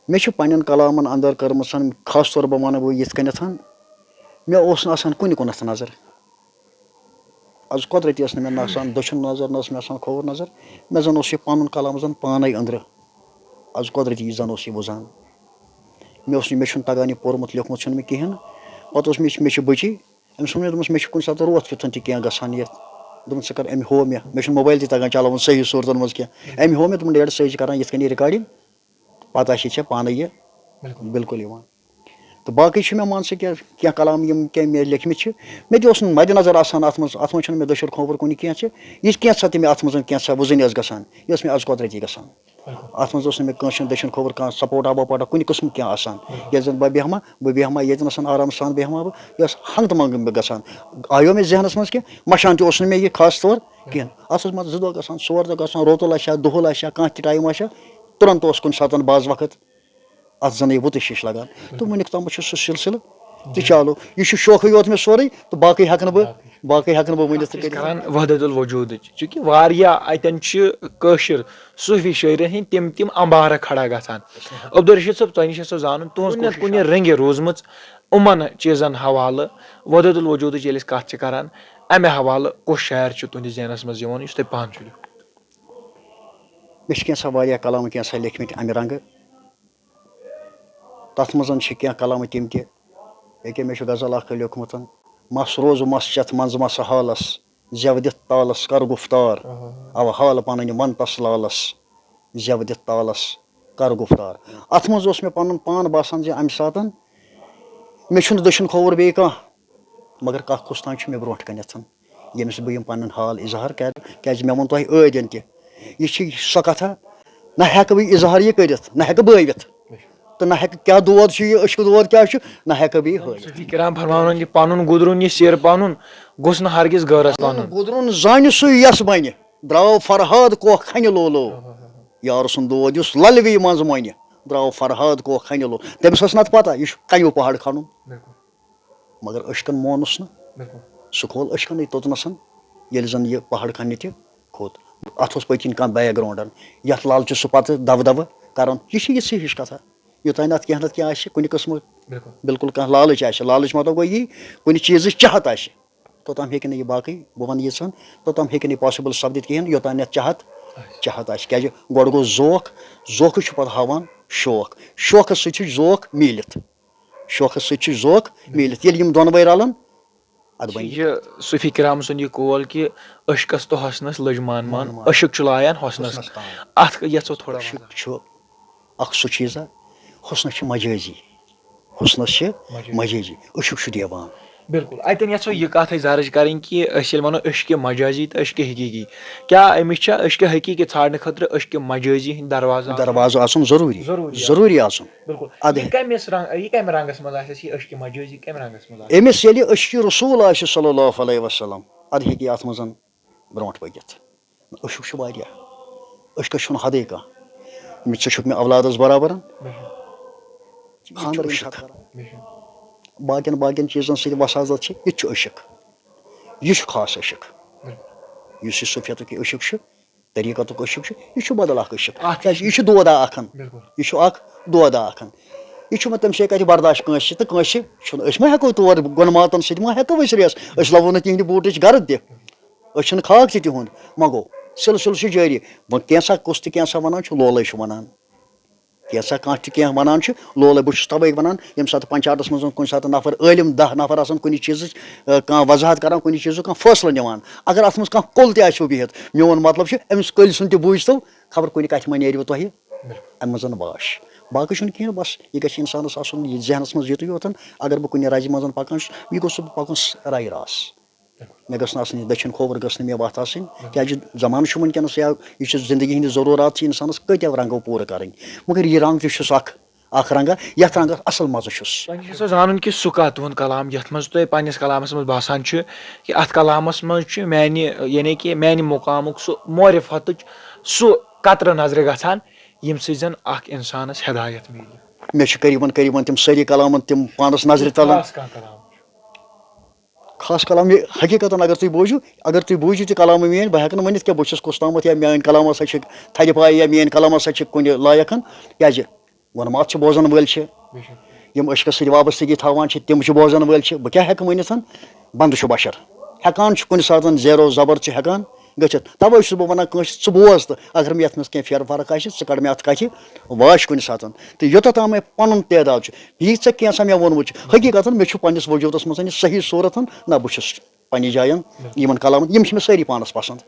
مےٚ چھِ پنٛنٮ۪ن کلامَن اندر کٔرمٕژ، خاص طور بہٕ وَنہٕ بہٕ یِتھ کٔنٮ۪تھ، مےٚ اوس نہٕ آسان کُنہِ کُنَتھ نظر۔ از قۄدرٔتی ٲس نہٕ مےٚ نہ آسان دٔچھُن نظر، نہ ٲس مےٚ آسان کھووُر نظر۔ مےٚ زَن اوس یہِ پَنُن کلام زَن پانَے أنٛدرٕ۔ از قۄدرٔتی یہِ زَن اوس یہِ وُزان۔ مےٚ اوس نہٕ، مےٚ چھُنہٕ تَگان یہِ پوٚرمُت لیوٚکھمُت چھُنہٕ مےٚ کِہیٖنۍ۔ پَتہٕ اوس مےٚ، مےٚ چھِ بٔچی، أمِس ووٚن مےٚ، دوٚپمَس، "مےٚ چھُ کُنہِ ساتہٕ روتھ کیُتھ تہِ کینٛہہ گژھان یَتھ۔" دوٚپُن، "ژٕ کَر اَمہِ ہُہ مےٚ، مےٚ چھُنہٕ موبایل تہِ تَگان چلاوُن صحیح صوٗرتَن منٛز کینٛہہ۔ اَمہِ ہُہ مےٚ۔" دوٚپُن، "ڈیڈ، سُہ چھِ کَران یِتھ کٔنۍ یہِ recording، پَتہٕ آسہِ ژےٚ پانَے یہِ بِلکُل۔ بِلکُل یِوان۔" تہٕ باقٕے چھُ مےٚ، مان ژٕ، کینٛہہ، کینٛہہ کلام یِم کینٛہہ مےٚ لیکھمٕتۍ چھِ، مےٚ تہِ اوس نہٕ مَدِ نظر آسان اَتھ منٛز، اَتھ منٛز چھُنہٕ مےٚ دٔچھُر کھووُر کُنہِ کینٛہہ چھِ، یہِ کینٛژھا تہِ مےٚ اَتھ منٛز کینٛژھا وُزٕنۍ ٲس گژھان، یہِ ٲس مےٚ از قۄدرٔتی گژھان۔ اَتھ منٛز اوس نہٕ مےٚ کٲنٛسہِ ہُنٛد دٔچھُن کھووُر، کانٛہہ سپورٹا وپورٹا کُنہِ قٕسمہٕ کینٛہہ آسان۔ ییٚلہِ زَن بہٕ بیٚہمہٕ، بہٕ بیٚہمہٕ ییٚتہِ نَسَن آرام سان بیٚہمہٕ بہٕ، یہِ ٲس ہنٛگتہٕ منٛگہٕ مےٚ گژھان۔ آیو مےٚ ذہنَس منٛز کہِ مَشان تہِ اوس نہٕ مےٚ یہِ خاص طور کینٛہہ۔ اَتھ اوس مطلب زٕ دۄہ گژھان، ژور دۄہ گژھان، روتُل آسہِ ہا، دُہُل آسہِ ہا، کانٛہہ تہِ ٹایم آسہِ ہا، تُرنٛت اوس کُنہِ ساتَن بعض وقت اَتھ زَن یہِ وُتٕش ہِش لَگان۔ تہٕ وٕنیُک تام چھُ سُہ سِلسِلہٕ تہِ چالو۔ یہِ چھُ شوقٕے یوت مےٚ سورُے، تہٕ باقٕے ہٮ۪کہٕ نہٕ بہٕ، باقٕے ہٮ۪کہٕ نہٕ بہٕ ؤنِتھ تہٕ کٔرِتھ۔ کران وحدت الوجودٕچ، چونکہ واریاہ اَتٮ۪ن چھِ کٲشِر صوٗفی شٲعرَن ہٕنٛدۍ تِم تِم اَمبارٕ کھڑا گژھان۔ عبدالرشید صٲب، تۄہہِ نِش چھُ زانُن، تُہٕنٛز کُنہِ نَتہٕ کُنہِ رنٛگہِ روٗزمٕژ یِمَن چیٖزَن حوالہٕ، وحدت الوجودٕچ ییٚلہِ أسۍ کَتھ چھِ کران، اَمہِ حوالہٕ کُس شاعر چھُ تُہٕنٛدِس ذہنَس منٛز یِوان یُس تۄہہِ پانہٕ چھُ لیوٗکھمُت؟ مےٚ چھِ کینٛژھا واریاہ کلام، کینٛژھا لیکھمٕتۍ اَمہِ رنٛگہٕ۔ تَتھ منٛز چھِ کینٛہہ کلامہٕ تِم تہِ۔ ییٚکیٛاہ مےٚ چھُ غزل اَکھ لیوٚکھمُت، مَس روزٕ مَس چَتھ منٛزٕ مَسہٕ حالَس، زٮ۪و دِتھ تالَس کَر گُفتار۔ اَوٕ حال پَنٕنۍ وَن تَس لالَس، زٮ۪و دِتھ تالَس کَر گُفتار۔ اَتھ منٛز اوس مےٚ پَنُن پان باسان زِ اَمہِ ساتَن مےٚ چھُنہٕ دٔچھُن کھووُر بیٚیہِ کانٛہہ، مگر کَتھ کُس تام چھُ مےٚ برونٛٹھ کَنٮ۪تھ، ییٚمِس بہٕ یِم پَنُن حال اظہار کَرٕ، کیٛازِ مےٚ ووٚن تۄہہِ ٲدۍ تہِ، یہِ چھِ سۄ کَتھا، نہ ہٮ۪کہٕ بہٕ اظہار یہِ کٔرِتھ، نہ ہٮ۪کہٕ بٲوِتھ، تہٕ نہ ہٮ۪کہٕ کیٛاہ دود چھُ یہِ، عشقہٕ دود کیٛاہ چھُ، نہ ہٮ۪کہٕ بہٕ یہِ ہٲوِتھ۔ صوفی کرام فرماوان کہِ پَنُن گُدرُن یہِ سِر پَنُن گوٚژھ نہٕ ہرگز غٲرَس پَنُن۔ گُدرُن زانہِ سُے یَس بَنہِ، درٛاو فرہاد کوکھ کھَنہِ لولو، یار سُنٛد دود یُس لَلوی منٛز مۄنہِ، درٛاو فرہاد کوکھ کھَنہِ لولو۔ تٔمِس ٲس نَتہٕ پَتہ یہِ چھُ کَنیوٗ پہاڑ کھَنُن۔ مگر عشقن مونُس نہٕ۔ سُہ کھول عشقنٕے توٚتنَسَن، ییٚلہِ زَن یہِ پہاڑ کھننہِ تہِ کھوٚت۔ اَتھ اوس پٔتۍ کِنۍ کانٛہہ background، یَتھ لالچہِ سُہ پَتہٕ دَبہٕ دَبہٕ کَران۔ یہِ چھِ یِژھٕے ہِش کَتھا۔ یوٚتام نہٕ اَتھ کینٛہہ نَتہٕ کینٛہہ آسہِ، کُنہِ قٕسمہٕ بِلکُل کانٛہہ لالٕچ آسہِ، لالٕچ مطلب گوٚو یی، کُنہِ چیٖزٕچ چاہت آسہِ، توٚتام ہیٚکہِ نہٕ یہِ باقٕے، بہٕ وَنہٕ ییٖژہَن، توٚتام ہیٚکہِ نہٕ یہِ possible سَپدِتھ کِہیٖنۍ، یوٚتام نہٕ اَتھ چاہت، چاہت آسہِ۔ کیٛازِ گۄڈٕ گوٚو ذوق، ذوقٕے چھُ پَتہٕ ہاوان شوق، شوقَس سۭتۍ چھُ ذوق میٖلِتھ۔ شوقس سۭتۍ چھُ ذوق میٖلِتھ۔ ییٚلہِ یِم دۄنوَے رلن، ادٕ بنہِ۔ یہِ صوفی کرام سُنٛد یہِ قول کہِ عشقس تہٕ حسنس لٔج مان مان، مان مان۔ عشق چھُ لایان حسنس۔ حسنس تام۔ اتھ یژھو تھوڑا عشق وضاحت۔ چھُ اکھ سُہ چیٖزا، حسنس چھِ مجٲزی۔ حسنس چھِ مجٲزی۔ مجٲزی۔ عشق چھُ دیوان۔ بِلکُل۔ اتٮ۪ن یژھو یہِ کتھ أسۍ درٕج کرٕنۍ کہِ أسۍ ییٚلہِ ونو عشق مجٲزی تہٕ عشق حقیٖقی، کیٛاہ أمِس چھا عشق حقیٖقی ژھانڈنہٕ خٲطرٕ عشق مجٲزی ہٕنٛدۍ دروازٕ آسُن؟ دروازٕ آسُن ضروٗری۔ ضروٗری آسُن۔ ضروٗری آسُن۔ بِلکُل۔ ادٕ یہِ کمِس رنگ، یہِ کمہِ رنگس منٛز آسہِ اَسہِ یہِ عشق مجٲزی، کمہِ رنگس منٛز آسہِ؟ أمِس ییٚلہِ عشق رسول آسہِ صلی اللہ علیہ وسلم، ادٕ ہیٚکہِ یہِ اتھ منٛز برونٛٹھ پٔکِتھ۔ عشق چھُ واریاہ، عشقس چھُنہٕ حدٕے کانٛہہ۔ مےٚ، ژٕ چھُکھ مےٚ اولادس برابر۔ بے شک۔ خانٛدر یہِ چھُ عشق۔ بے شک۔ باقین باقین چیٖزن سۭتۍ وساطت چھِ، یہِ تہِ چھُ عشق۔ یہِ چھُ خاص عشق۔ بِلکُل۔ یُس یہِ صوفیتُک یہِ عشق چھُ، طریٖقتُک عشق چھُ، یہِ چھُ بدل اکھ عشق۔ اکھ کیازِ یہِ چھُ دودا اکھن۔ بِلکُل۔ یہِ چھُ اکھ دودا اکھن۔ یہِ چھُ وۄنۍ تٔمۍ سٕے کتھِ برداش کٲنٛسہِ تہٕ کٲنٛسہِ چھُنہٕ۔ أسۍ ما ہٮ۪کو تور گۄنہٕ ماتن سۭتۍ ما ہٮ۪کو أسۍ ریس؟ أسۍ لوو نہٕ تِہنٛدِ بوٗٹٕچ گرد تہِ۔ أسۍ چھِنہٕ خاک تہِ تِہُنٛد۔ وۄنۍ گوٚو سلسلہٕ چھُ جٲری۔ وۄنۍ کینٛژھا کُس تہِ کینٛژھا ونان چھُ، لولے چھُ ونان۔ کینٛژھا کانٛہہ تہِ کینٛہہ ونان چھُ، لولے۔ بہٕ چھُس توے ونان، ییٚمہِ ساتہٕ پنچاتس منٛز کُنہِ ساتہٕ نفر عٲلم دَہ نفر آسان کُنہِ چیٖزٕچ، آ، کانٛہہ وضاحت کران، کُنہِ چیٖزُک کانٛہہ فٲصلہٕ نِوان، اگر اتھ منٛز کانٛہہ کُل تہِ آسہِ ہو بِہِتھ، میون مطلب چھُ أمِس کٔلۍ سُنٛد تہِ بوٗزۍتو، خبر کُنہِ کتھِ ما نیرِوٕ تۄہہِ اَمہِ منٛز واش۔ باقٕے چھُنہٕ کِہیٖنۍ، بس یہِ گژھِ انسانس آسُن یہِ ذہنس منٛز یُتُے یوت، اگر بہٕ کُنہِ رزِ منٛز پکان چھُس، یہِ گوٚژھ بہٕ پکُن رایہِ راس۔ مےٚ گٔژھ نہٕ آسٕنۍ، یہِ دٔچھِنۍ کھووُر گٔژھ نہٕ مےٚ وَتھ آسٕنۍ، کیٛازِ زمانہٕ چھُ وٕنکیٚنَس یا یہِ چھِ زندگی ہِنٛدِ ضروٗرات چھِ اِنسانَس کۭتیٛاہ رنٛگو پوٗرٕ کَرٕنۍ، مگر یہِ رنٛگ تہِ چھُس اَکھ، اَکھ رنٛگا، یَتھ رنٛگَس اَصٕل مَزٕ چھُس۔ وۄنۍ چھُ سُہ زانُن کہِ سُہ کَتھ تُہُنٛد کلام، یَتھ منٛز تۄہہِ پنٛنِس کلامَس منٛز باسان چھُ کہِ اَتھ کلامَس منٛز چھُ میٛانہِ، یعنی کہِ میٛانہِ مُقامُک سُہ معرفتٕچ سُہ قطرٕ نظرِ گژھان، ییٚمہِ سۭتۍ زَن اَکھ اِنسانَس ہدایت میلہِ۔ مےٚ چھِ قریٖباً، قریٖباً تِم سٲری کلام تِم پانَس نظرِ تَلان۔ خاص کانٛہہ کلام؟ خاص کلام، یہِ حقیٖقتاً اگر تُہۍ بوٗزِو، اگر تُہۍ بوٗزِو تہِ کلام میٛٲنۍ، بہٕ ہٮ۪کہٕ نہٕ ؤنِتھ کینٛہہ، بہٕ چھُس کُس تامَتھ یا میٛٲنۍ کلام ہسا چھِ تھدِ پایہِ یا میٛٲنۍ کلام ہسا چھِ کُنہِ لایق، کیٛازِ وۄنۍ ما اَتھ چھِ بوزَن وٲلۍ چھِ، بے شک۔ یِم عشقَس سۭتۍ وابستگی تھاوان چھِ، تِم چھِ بوزَن وٲلۍ چھِ، بہٕ کیٛاہ ہٮ۪کہٕ ؤنِتھ؟ بنٛدٕ چھُ بشر، ہٮ۪کان چھُ کُنہِ ساتَن زیرو زبر چھُ ہٮ۪کان گٔژھِتھ، تَوَے چھُس بہٕ وَنان کٲنٛسہِ، ژٕ بوز تہٕ اگر مےٚ یَتھ منٛز کینٛہہ پھیرٕ فرق آسہِ، ژٕ کَڑ مےٚ اَتھ کَتھِ واش کُنہِ ساتَن۔ تہٕ یوٚتَتھ تام مےٚ پَنُن تعداد چھُ، یہِ ژےٚ کینٛژھا مےٚ ووٚنمُت چھُ، حقیٖقتاً مےٚ چھُ پنٛنِس وجوٗدَس منٛز یہِ صحیح صوٗرتَن، نہ بہٕ چھُس پنٛنہِ جایَن یِمَن کلامَن، یِم چھِ مےٚ سٲری پانَس پسنٛد۔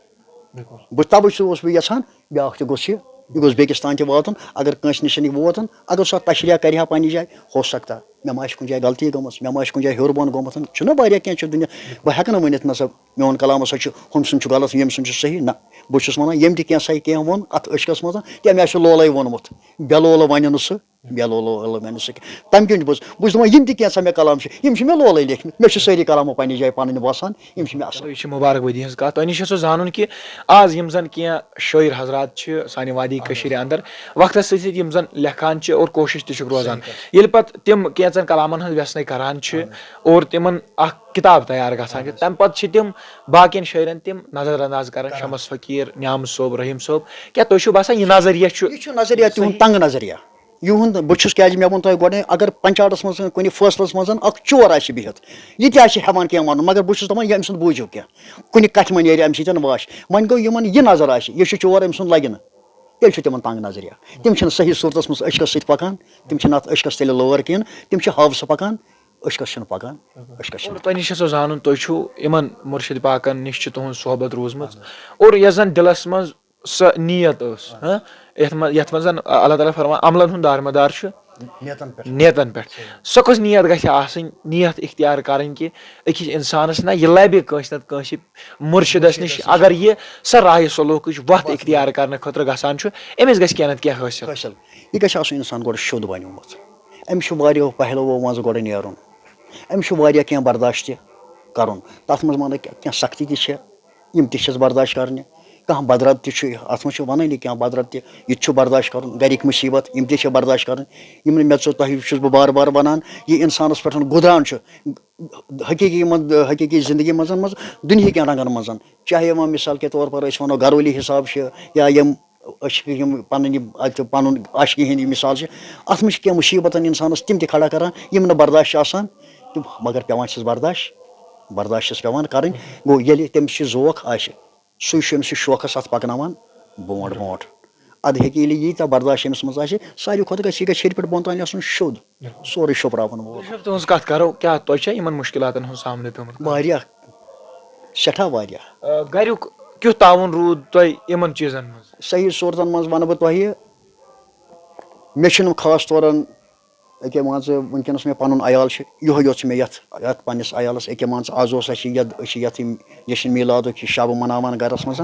بِلکُل۔ بہٕ تَوَے چھُس، اوسُس بہٕ یَژھان بیٛاکھ تہِ گوٚژھ یہِ، یہِ گوٚژھ بیٚکِس تام تہِ واتُن، اگر کٲنٛسہِ نِش یہِ ووتُن، اگر سُہ اَتھ تشریح کَرِ ہا پنٛنہِ جایہِ، ہو سکتا مےٚ ما آسہِ کُنہِ جایہِ غلطی گٔمٕژ، مےٚ ما آسہِ کُنہِ جایہِ ہیوٚر بۄن گوٚمُت، چھُنہ واریاہ کینٛہہ چھُ دُنیا۔ بہٕ ہٮ۪کہٕ نہٕ ؤنِتھ نہ سا میون کلام ہسا چھُ ہُمۍ سُنٛد چھُ غلط، ییٚمۍ سُنٛد چھُ صحیح، نہ۔ بہٕ چھُس وَنان ییٚمۍ تہِ کینٛہہ سا کینٛہہ ووٚن اَتھ عشقَس منٛز، تٔمۍ آسہِ لولَے ووٚنمُت، بے لولہٕ وَنہِ نہٕ سُہ، بے لولہٕ وَنہِ نہٕ سُہ کینٛہہ۔ تَمہِ کِنۍ چھُس بہٕ، بہٕ چھُس دَپان یِم تہِ کینٛہہ سا مےٚ کلام چھِ، یِم چھِ مےٚ لولَے لیکھمٕتۍ، مےٚ چھِ سٲری کلام پنٛنہِ جایہِ پَنٕنۍ باسان، یِم چھِ مےٚ اَصٕل۔ چلو، یہِ چھِ مُبارک بٲدی ہٕنٛز کَتھ۔ تۄہہِ نِش چھِ سُہ زانُن کہِ آز یِم زَن کینٛہہ شٲعر حضرات چھِ سانہِ وادی کٔشیٖرِ اَندَر وقتَس سۭتۍ سۭتۍ یِم زَن لیکھان چھِ اور کوٗشِش تہِ چھُکھ روزان، ییٚلہِ پَتہٕ تِم کینٛژَن کلامَن ہٕنٛز وٮ۪ژھنَے کَران چھِ اور تِمَن اَکھ کِتاب تیار گژھان چھِ، تَمہِ پَتہٕ چھِ تِم باقیَن شٲعرَن تِم نظر انداز کَران، شمس فقیٖر، نعمت صٲب، رحیٖم صٲب۔ کیٛاہ تۄہہِ چھُو باسان یہِ نظریہ چھُ یہِ چھُ نظریہ تِہُنٛد تنٛگ نظریہ۔ یِہُنٛد، بہٕ چھُس، کیٛازِ مےٚ ووٚن تۄہہِ گۄڈَے، اگر پنچایتَس منٛز کُنہِ فٲصلَس منٛز اَکھ چور آسہِ بِہِتھ، یہِ تہِ آسہِ ہٮ۪وان کینٛہہ وَنُن، مگر بہٕ چھُس دَپان، یہِ أمۍ سُنٛد بوٗزِو کینٛہہ، کُنہِ کَتھِ منٛز نیرِ اَمہِ سۭتۍ واش۔ وۄنۍ گوٚو، یِمَن یہِ نظر آسہِ، یہِ چھُ چور، أمۍ سُنٛد لَگہِ نہٕ، تیٚلہِ چھُ تِمَن تنٛگ نظریہ۔ تِم چھِنہٕ صحیح صوٗرتَس منٛز عشقَس سۭتۍ پَکان، تِم چھِنہٕ اَتھ عشقَس تیٚلہِ لٲر کِہیٖنۍ، تِم چھِ ہوسہٕ پَکان، عشقَس چھِنہٕ پَکان، عشقَس چھِنہٕ۔ اور تۄہہِ نِش چھُ سُہ زانُن، تُہۍ چھِو یِمَن مُرشِد پاکَن نِش چھِ تُہُنٛز صحبت روٗزمٕژ، اور یۄس زَن دِلَس منٛز سۄ نیت ٲس، ہاں، یَتھ منٛز، یَتھ منٛز زَن اللہ تعالیٰ فرمان، عملن ہُنٛد دارمدار چھُ نیتَن پٮ۪ٹھ۔ نیتَن پٮ۪ٹھ۔ سۄ کۄس نیت گژھِ آسٕنۍ، نیت اختیار کَرٕنۍ کہِ أکِس اِنسانَس نہ یہِ لَبہِ کٲنٛسہِ نَتہٕ کٲنٛسہِ مُرشِدَس نِش، اگر یہِ سۄ راہِ سلوٗکٕچ وَتھ اختیار کَرنہٕ خٲطرٕ گژھان چھُ، أمِس گژھِ کینٛہہ نَتہٕ کینٛہہ حٲصِل۔ حٲصِل۔ یہِ گژھِ آسُن اِنسان گۄڈٕ شوٚد بَنیومُت۔ أمِس چھُ واریاہو پہلوو منٛزٕ گۄڈٕ نیرُن۔ أمِس چھُ واریاہ کینٛہہ برداشت تہِ کَرُن۔ تَتھ منٛز وَنہٕ کینٛہہ سختی تہِ چھےٚ، یِم تہِ چھِس برداشت کَرنہِ۔ کانٛہہ بدرد تہِ چھُ، اَتھ منٛز چھُ وَنٲنی کینٛہہ بدرد تہِ، یہِ تہِ چھُ برداشت کَرُن۔ گَرِکۍ مُصیٖبت، یِم تہِ چھِ برداشت کَرٕنۍ۔ یِم مےٚ ژٕ، تۄہہِ چھُس بہٕ بار بار وَنان، یہِ اِنسانَس پٮ۪ٹھ گُزران چھُ، حقیٖقی منٛز، حقیٖقی زِندگی منٛز، منٛز دُنہِکٮ۪ن رنٛگَن منٛز، چاہے وۄنۍ مثال کے طور پر أسۍ وَنو گَرولی حساب چھِ یا یِم أسۍ چھِ یِم پَنٕنۍ یِم اَتہِ پَنُن عاشقی ہِنٛدۍ یہِ مثال چھِ، اَتھ منٛز چھِ کینٛہہ مُصیٖبتَن اِنسانَس تِم تہِ کھڑا کَران یِم نہٕ برداشت چھِ آسان، تِم مگر پٮ۪وان چھِس برداشت، برداشت چھِس پٮ۪وان کَرٕنۍ۔ گوٚو ییٚلہِ تٔمِس یہِ ذوق آسہِ، سُے چھُ أمِس یہِ شوقَس اَتھ پَکناوان برونٛٹھ برونٛٹھ۔ اَدٕ ہیٚکہِ ییٚلہِ ییٖتیٛاہ برداشت أمِس منٛز آسہِ، ساروی کھۄتہٕ گژھِ یہِ گژھِ ہیٚرِ پٮ۪ٹھ بۄن تام آسُن شوٚد، سورُے شوٚپراوَن وول۔ تُہۍ چھِو تُہٕنٛز کَتھ کَرو، کیٛاہ تۄہہِ چھا یِمَن مُشکِلاتَن ہُنٛد سامنہٕ پیوٚمُت؟ واریاہ، سٮ۪ٹھاہ واریاہ۔ آ، گَریُک کیُتھ تعاوُن روٗد تۄہہِ یِمَن چیٖزَن منٛز؟ صحیح صوٗرتَن منٛز وَنہٕ بہٕ تۄہہِ، مےٚ چھُنہٕ خاص طورَن، أکیٛاہ مان ژٕ، وٕنکیٚنَس مےٚ پَنُن عیال چھُ، یِہوٚے یوت چھُ مےٚ یَتھ، یَتھ پنٛنِس عیالَس، أکیٛاہ مان ژٕ، آز اوس اَسہِ یَتھ، أسۍ چھِ یَتھ یِم جشن میٖلادُک یہِ شَبہٕ مَناوان گَرَس منٛز۔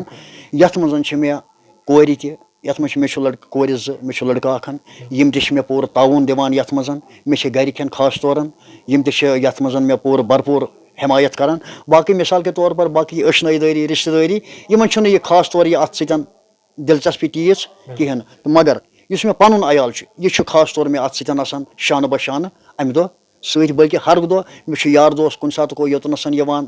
یَتھ منٛز چھِ مےٚ کورِ تہِ، یَتھ منٛز چھِ، مےٚ چھُ لٔڑکہٕ، کورِ زٕ، مےٚ چھُ لٔڑکہٕ اَکھ ہَن، یِم تہِ چھِ مےٚ پوٗرٕ تعاوُن دِوان یَتھ منٛز، مےٚ چھِ گَرِکٮ۪ن خاص طورَن، یِم تہِ چھِ یَتھ منٛز مےٚ پوٗرٕ بھرپوٗر حمایت کَران۔ باقٕے مِثال کے طور پر باقٕے یہِ ٲشنٲے دٲری، رِشتہٕ دٲری، یِمَن چھُنہٕ یہِ خاص طور یہِ اَتھ سۭتۍ دِلچسپی تیٖژ کِہیٖنۍ۔ تہٕ مگر یُس مےٚ پَنُن عیال چھُ، یہِ چھُ خاص طور مےٚ اَتھ سۭتۍ آسان شانہٕ بہ شانہٕ اَمہِ دۄہ سۭتۍ، بلکہِ ہر دۄہ۔ مےٚ چھُ یار دوس کُنہِ ساتہٕ کو یوٚتنَس یِوان،